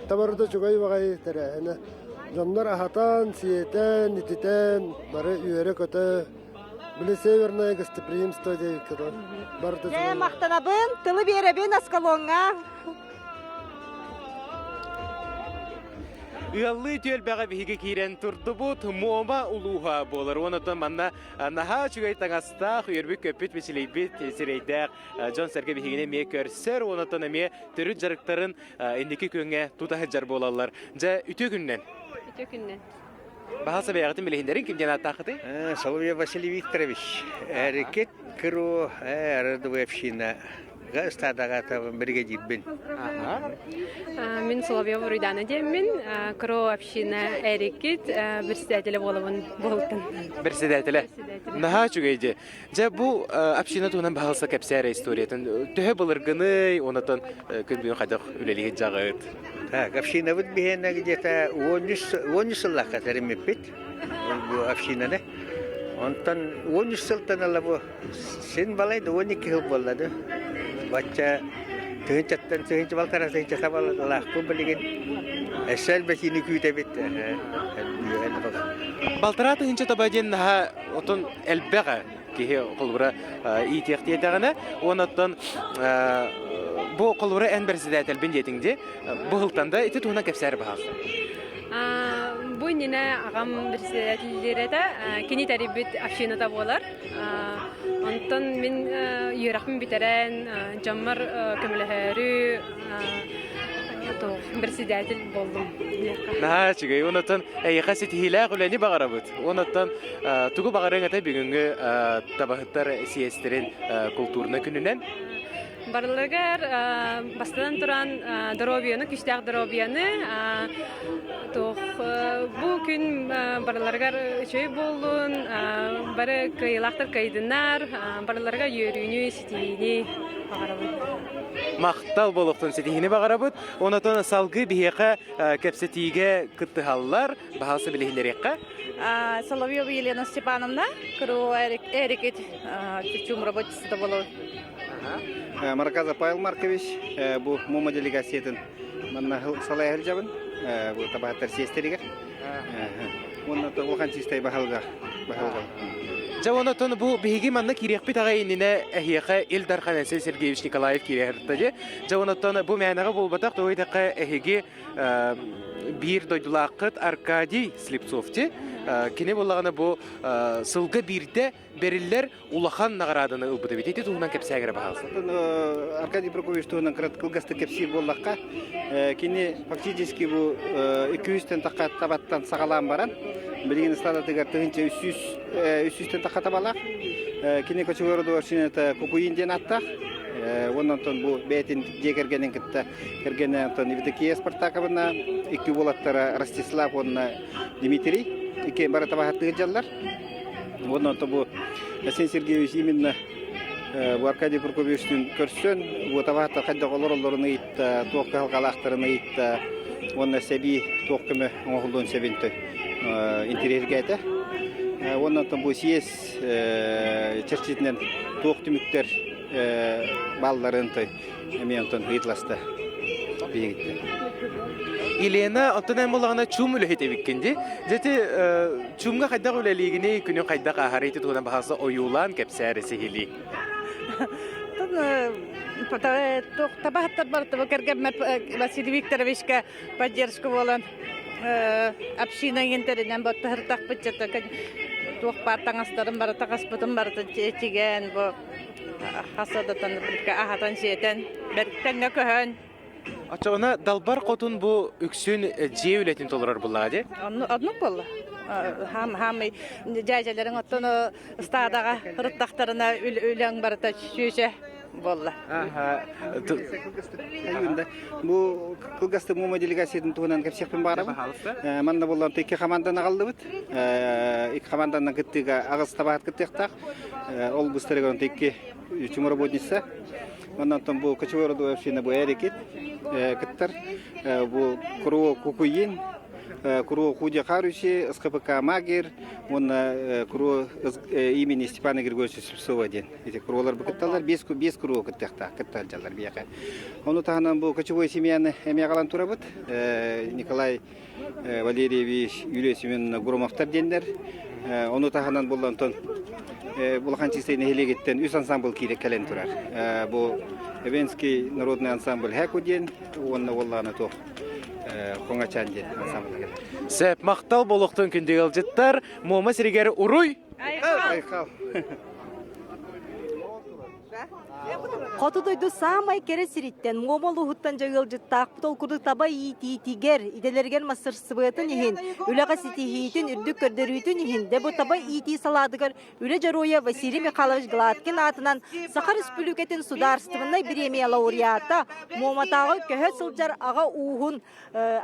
Табарыта үчүгэй баҕайы тэрээһинэ. Дьоннор аһатан, сиэтэн, ититэн, бары үөрэ-көтө Били северное гостеприимство диэбиккэ дылы. Барыта Дьэ, махтанабын, тылы биэрэбин Аскалоҥҥа. Ыаллыы түөлбэҕэ биһиги киирэн турдубут Муома улууһа буолар. Онон манна наһаа үчүгэй таҥастаах, үөрбүт-көппүт, мичилийбит сирэйдээх дьон-сэргэ биһигини эмиэ көрсөр, онон эмиэ төрүт дьарыктарын инники күөҥҥэ тута сылдьар буолаллар. Дьэ, үтүө күннэн! Үтүө күннэн! Баһа бэйэҕитин билиһиннэриҥ ким диэн ааттааххытый? Соловьев Василий Викторович, Эрикит КРО родовая община ыстаадаҕа бригадирбин. Мин Соловьев Руйдана диэммин, КРО община Эрикит председателэ буолабын буолтун. Председателэ. Наһаа үчүгэй дии. Дьэ бу община туһунан баһылса кэпсээр историятын төһө былыргыный, онотон күн бүгүн хайдах үлэлиир дьаҕыт? Так, общинабыт биһиэнэ где-то 13 сыллаахха тэриммиппит бу общинаны. Онтон 13 сылтан ыла бу син балай да 12 сыл буолла да. Бачча тыһынчаттан тыһынча балтара тыһынча табалаахпын билигин. Өссө элбэтиини күүтэбит. Балтараа тыһынча таба диэн наһаа отон элбэх киһи холобура иитиэх диэтэҕинэ уонна бу холобура эн бэрэссэдээтэлбин диэтиҥ дии бу сылтан да ити туһунан кэпсээр баһаалыста Бу иннинэ аҕам председателлиир этэ кини тэрийбит общината буолар онтон мин үөрэхпин бүтэрэн дьоммор көмөлөһөөрү председатель буоллум Наһаа үчүгэй. Онотон эйиэхэ ситиһиилээх үлэни баҕарабыт. Онотон тугу баҕарыаҥ этэй бүгүҥҥү табаһыттар сиэстэрин култуурунай күнүнэн? Барыларыгар бастатан туран доруобуйаны, күүстээх доруобуйаны, туох бу күн барыларыгар үчүгэй буоллун, бары кыайыылаахтар кыайдыннар, барыларыгар үөрүүнү, ситиһиини баҕарабын. Махтал буолуохтун ситиһиини баҕарабыт. Онотон салгыы биһиэхэ кэпсэтиигэ кыттыһаллар. Баһаалыста билиһиннэриэххэ. Соловьева Елена Степановна, КРУ Эрикит Чучум работница болор. Марказа Павел Маркович бу Мума делегациятын манна салайа сылдьабын бу табаһыттар сиэстэригэр уонна улахан чистай баһылыга баһылыга Дьэ онотон бу биһиги манна киириэхпит аҕай иннинэ эһиэхэ Ил Дархан Айсен Сергеевич Николаев киирэ дьэ. Дьэ онотон бу мээнэҕэ буолбатах тоҕо диэтэххэ эһиги биир дойдулааххыт Аркадий Слепцов ти кини буоллаҕына бу сылга биирдэ бэриллэр улахан наҕарааданы ылбыт эбит. Ити туһунан кэпсээгэрэ баһаалыста. Аркадий Прокопьевич туһунан кылгастык кэпсиир буоллахха, кини фактически бу 200-тэн тахха табаттан саҕалаан баран, билигин ыстаадатыгар 1300 300-тэн тахха табалаах. Кини кочевой общината Кукуин диэн ааттаах. Уонна онтон бу бэйэтин дьиэ кэргэнин кытта кэргэнэ Антон Евдокия Спартаковна, икки уолаттара Ростислав уонна Дмитрий, икки бары табаһыттыы дьаллар. Уонна онто бу Василий Сергеевич именно бу Аркадий Прокопьевичтыын көрсөн, бу табаһыттар хайдах олороллорун ыйытта, туох кыһалҕалаахтарын ыйытта уонна сэбии туох көмө оҥоһуллуон сөбүн интэриэһиргээтэ. Уонна онтон бу съезд чэрчитинэн туох түмүктэр баалларын эмиэ онтон ыйыталаста биһигиттэн. Елена, оттон эн буоллаҕына чуум үлэһит эбиккин дии. Дьэ чуумҥа хайдах үлэлиигиний, күнү хайдах ааһарый ити туһунан баһаалыста ойуулаан кэпсээр сиһилии. Табаһыттар барыта кэргэммэр Василий Викторовичка поддержка буолан община интэринэн боттоһыртахпыт туох баар таҥастарын бары таҥаспытын барытын тигэн бу хасадатан аһатан сиэтэн бэртэҥҥэ көһөн Оччоҕуна Далбар Хотун бу үксүн дьиэ үлэтин толорор буоллаҕа дии? Оннук буолла. Хаамый дьээдьэлэриҥ оттон ыстаадаҕа ырыттахтарына үлэҥ барыта сүүсэ. буолла. Бу кылгастык Муома делегациятын туһунан кэпсиэхпин баҕарабын. Манна буоллан икки хамаандан аҕаллыбыт. Икки хамаанданан кыттыыга аҕыс табаһыт кыттыахтаах. Ол быстарыгар икки чумоработница. Онон бу кочевой родовая община бу эрикит кыттар. Бу Куруо Кукуин, Куруо Худя Харуси, СКПК Магер, уонна Куруо имени Степана Григорьевича Слепцова диэн. Ити куруолар бу кытталлар, биэс, биэс куруо кыттыахтаах, кытта сылдьаллар биһиэхэ. Ону таһынан бу кочевой семьяны эмиэ аҕалан турабыт. Николай Валерьевич, Юлия Семеновна Громовтар диэннэр. Ону таһынан булла онтон Улахан Чистай нэһилиэгиттэн үс ансамбль киирэ кэлэн турар. Бу Эвенский народный ансамбль Хэку диэн уонна уоллаана туох Хоҥачан диэн ансамбль кэлэр. Сөп, махтал болохтун күндү ыалдьыттар. Муома сиригэр уруй! Айхал! Хоту дойду саамай кэрэ сириттэн, Муома улууһуттан дьэ ыалдьыттаахпыт ол курдук таба иитиитигэр, идэлэригэр мастарсыбыатын иһин, үлэҕэ ситиһиитин, үрдүк көрдөрүүтүн иһин, дэ бу таба иитии салаатыгар үлэ дьоруойа Василий Михайлович Гладкин аатынан Саха Республикатын судаарыстыбаннай бириэмийэ лауреата, Муоматааҕы көһө сылдьар аҕа ууһун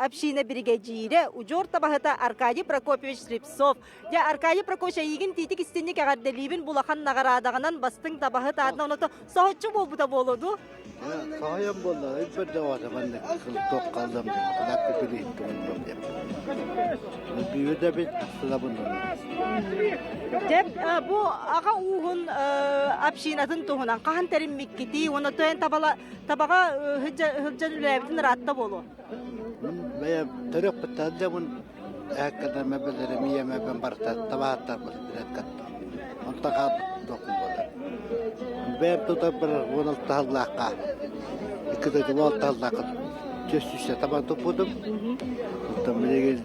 община биригэдьиирэ, удьуор табаһыта Аркадий Прокопьевич Слепцов Дьэ, Аркадий Прокопьевич, эйигин тиитик истинник эҕэрдэлиибин бу улахан наҕараадаҕынан бастыҥ табаһыт аатынан оното соһуччу буолбута буолуо дуу? Соһуйан буолла, өйбөр да оҕото маннык туох хааллам кылаакка күлүһүн тугуннум диэн. Бүүрдэбит сылабын. Дьэ, бу аҕа ууһун общинатын туһунан хаһан тэриммиккитий уонна тойон табаҕа сылдьан үлэлээбитин ыраатта буолуо? Бэйэм төрүөхпүттэн дьабын Ээккэдэ мэбэлэрим ийэм эбэм барыта табаһыттарбыт билэт Онтон хаалбыт докум буолар. Бэйэм тутарбар 16 сыллаахха икки дойду 16 сыллаахха түөс сүүсэ табан туппутум. Оттон билигин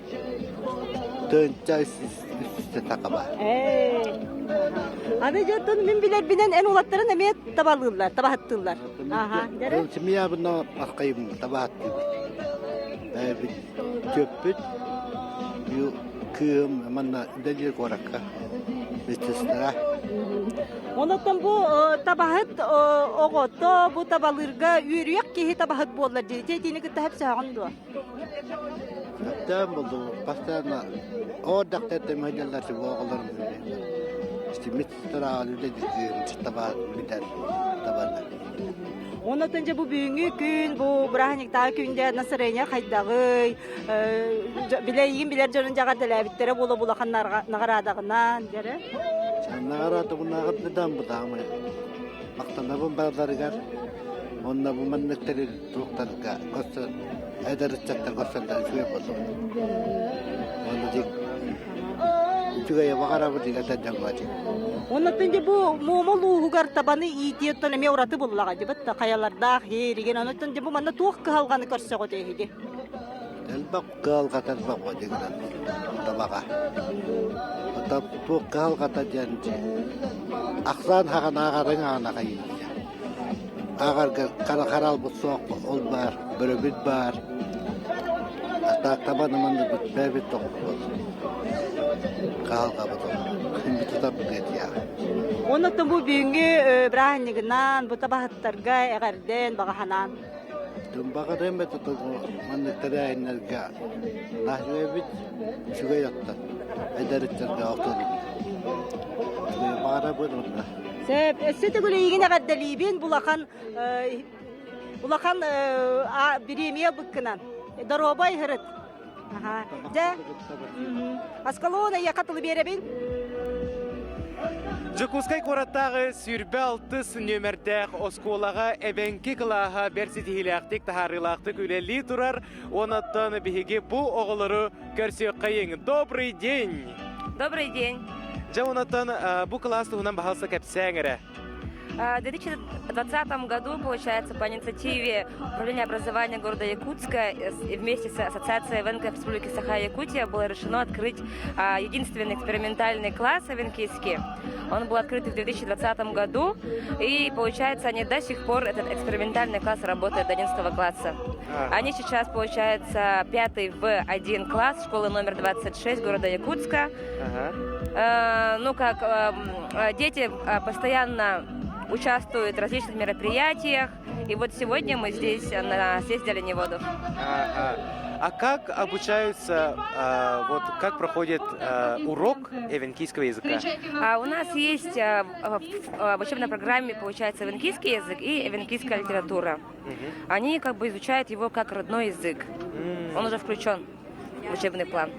тыынча үс сүүстэ така баар. Аны дьонтон мин билэрбинэн эн улаттарын эмиэ табалыыллар, табаһыттыыллар. Аха. Семьябына аркайым табаһыттыыбыт. Бэйэбит Түөппүт кыыһым манна үлэлиир куоракка медсестра. Онон бу табаһыт оҕото бу табалыырга үөрүйэх киһи табаһыт буоллар дии. Итини кытта сөпсөһөҕүн дуо? Сөптөөн булдум. Постоянно оордахтар мөһдэллэр оҕолорум медсестра үлэлиир кыыһым табаһыт бүтэн табанна. Онон дьэ бу бүгүҥҥү күн, бу бырааһынньыктааҕы күндэ настроение хайдаҕый? Билэ эйигин билэр дьонун дьаҕардэлээбиттэрэ буола улахан наҕараадаҕынан дьэрэ? Наҕараадабынааҕар быдан бытаамай. Махтанабын барыларыгар. Онно бу маннык тэрил туохтарга көрсөн эдэр ыччаттар көрсөллөр үчүгэй буоллун. Онно дик үчүгэйи баҕарабыт этэр дьоҥҥо Оннуттан дьэ бу Муома улууһугар табаны иитии оттон эмиэ ураты буллаҕа дьэ бытта хайалардаах иһиригин онуттан дьэ бу манна туох кыһалҕаны көрсөҕүт эһиги? Элбэх кыһалҕата элбэх дигинэн табаҕа. Ата туох кыһалҕата диэн ахсаан хаҕан ааҕарыҥ аана хайыйа. Ааҕарга хара харалбыт суох ол баар, бөрөбүт баар. Атаак табаны манна бэйэбит тоҕуппут. Хаалҕабыт ол. Күммүт тутарбыт этиэҕэ. Оннуттан бу бүгүҥҥү бырааһынньыгынан, бу табаһыттарга эҕэрдэн, баҕаһанаан. Баҕарыам этэ маннык тэрээһиннэргэ наһыыбыт үчүгэй оттон эдэр ыччатга отун баҕарабын уонна Сөп, өссө төгүл эйигин эҕэрдэлиибин бу улахан улахан бириэмийэ ылбыккынан. Доруобай сырыт. Дьэ, Аскалон эйиэхэ тылы биэрэбин. Дьокуускай куораттааҕы 26 нүөмэрдээх оскуолаҕа эбэҥки кылааһа бэрт ситиһиилээхтик, таһаарыылаахтык үлэлии турар. Онон биһиги бу оҕолору көрсүөххэйиҥ. Добрый день! Добрый день! Дьэ, онон бу кылаас туһунан баһалса кэпсээҥ эрэ. В 2020 году, получается, по инициативе Управления образования города Якутска вместе с Ассоциацией ВНК Республики Саха-Якутия было решено открыть единственный экспериментальный класс эвенкийский. Он был открыт в 2020 году, и, получается, они до сих пор, этот экспериментальный класс работает до 11 класса. Они сейчас, получается, пятый в один класс школы номер 26 города Якутска. Ага. Ну, как дети постоянно. участвуют в различных мероприятиях. И вот сегодня мы здесь на съезде оленеводов. Ага. А как обучаются, а, вот как проходит а, урок эвенкийского языка? А у нас есть в учебной программе, получается, эвенкийский язык и эвенкийская литература. Они как бы изучают его как родной язык. Он уже включен в учебный план.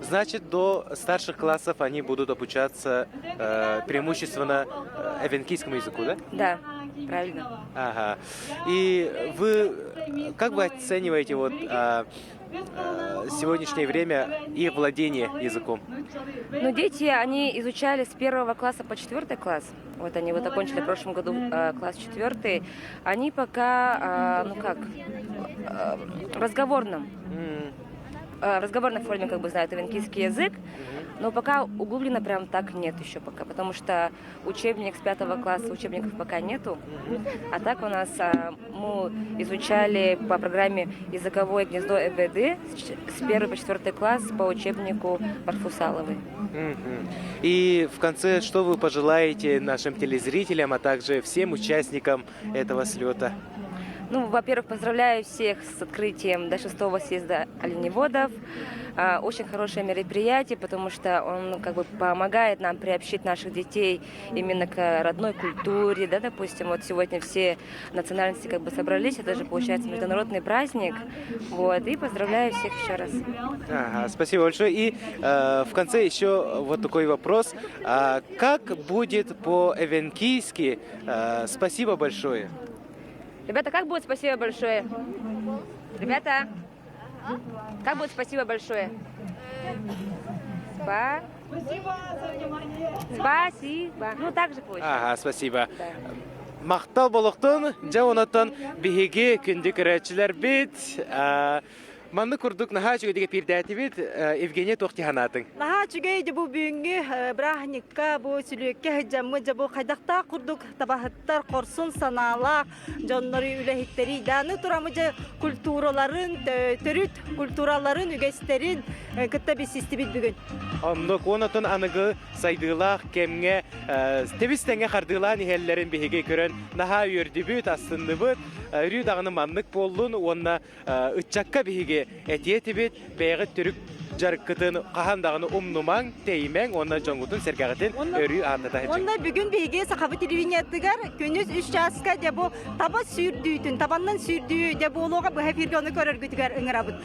Значит, до старших классов они будут обучаться э, преимущественно э, эвенкийскому языку, да? Да, правильно. Ага. И вы как вы оцениваете вот а, а, сегодняшнее время их владение языком? Ну, дети, они изучали с первого класса по четвертый класс. Вот они вот окончили в прошлом году э, класс четвертый. Они пока, э, ну как, э, в разговорном. В разговорной форме как бы знают эвенкийский язык, но пока углубленно прям так нет еще пока, потому что учебник с пятого класса, учебников пока нету. А так у нас мы изучали по программе «Языковое гнездо ЭБД» с первого по четвертый класс по учебнику Марфусаловой. И в конце, что вы пожелаете нашим телезрителям, а также всем участникам этого слета? Ну, во-первых, поздравляю всех с открытием до шестого съезда оленеводов. Очень хорошее мероприятие, потому что он как бы помогает нам приобщить наших детей именно к родной культуре, да, допустим, вот сегодня все национальности как бы собрались, это же получается международный праздник, вот, и поздравляю всех еще раз. Ага, спасибо большое. И э, в конце еще вот такой вопрос. А как будет по-эвенкийски э, «спасибо большое»? Ребята, как будет спасибо большое? Ребята, как будет спасибо большое? Спа... Спасибо за внимание. Спасибо. Ну, так же получится. Ага, спасибо. Махтал буолуохтун, дьэ онотон биһиги күндү көрөөччүлэрбит. Манны курдук наһаа үчүгэйдик эпиирдээтибит. Евгения туох дии санаатыҥ? Наһаа үчүгэй дьэ бу бүгүҥҥү бырааһынньыкка, бу сүлүөккэ сылдьаммыт дьэ бу хайдахтаах курдук табаһыттар хорсун санаалаах дьоннору үлэһиттэри дааны турамы дьэ культураларын, төрүт культураларын, үгэстэрин кытта билсистибит бүгүн. Оннук онотон аныгы сайдыылаах кэмҥэ тэбис-тэҥҥэ хардыылаан иһэллэрин биһиги көрөн наһаа үөрдүбүт, астынныбыт. Өрүү даҕаны маннык буоллун уонна Ыччакка биһиги этиэ этибит, бэйэҕит төрүк дьарыккытын хаһан даҕаны умнумаҥ, тэйимэҥ уонна дьоҥҥутун-сэргэҕитин өрүү ааттата сылдьыҥ. Уонна бүгүн биһиги Сахабыт телевидениетыгар күнүс үс чааска дьэ бу таба сүүрдүүтүн, табаннан сүүрдүү дьэ буолуоҕа быһа эфиргэ ону көрөргүтүгэр ыҥырабыт.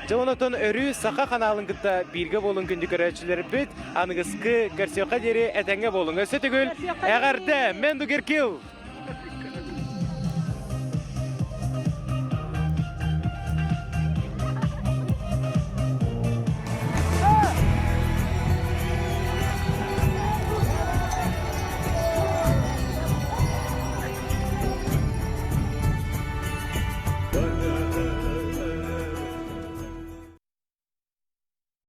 Дьэ онотон өрүү саха ханаалын кытта бииргэ буолун күндү көрөөччүлэрбит аныгыскы көрсүөххэ диэри этэҥҥэ буолуҥ. Өссө төгүл эҕэрдэ! Мен Дугеркил!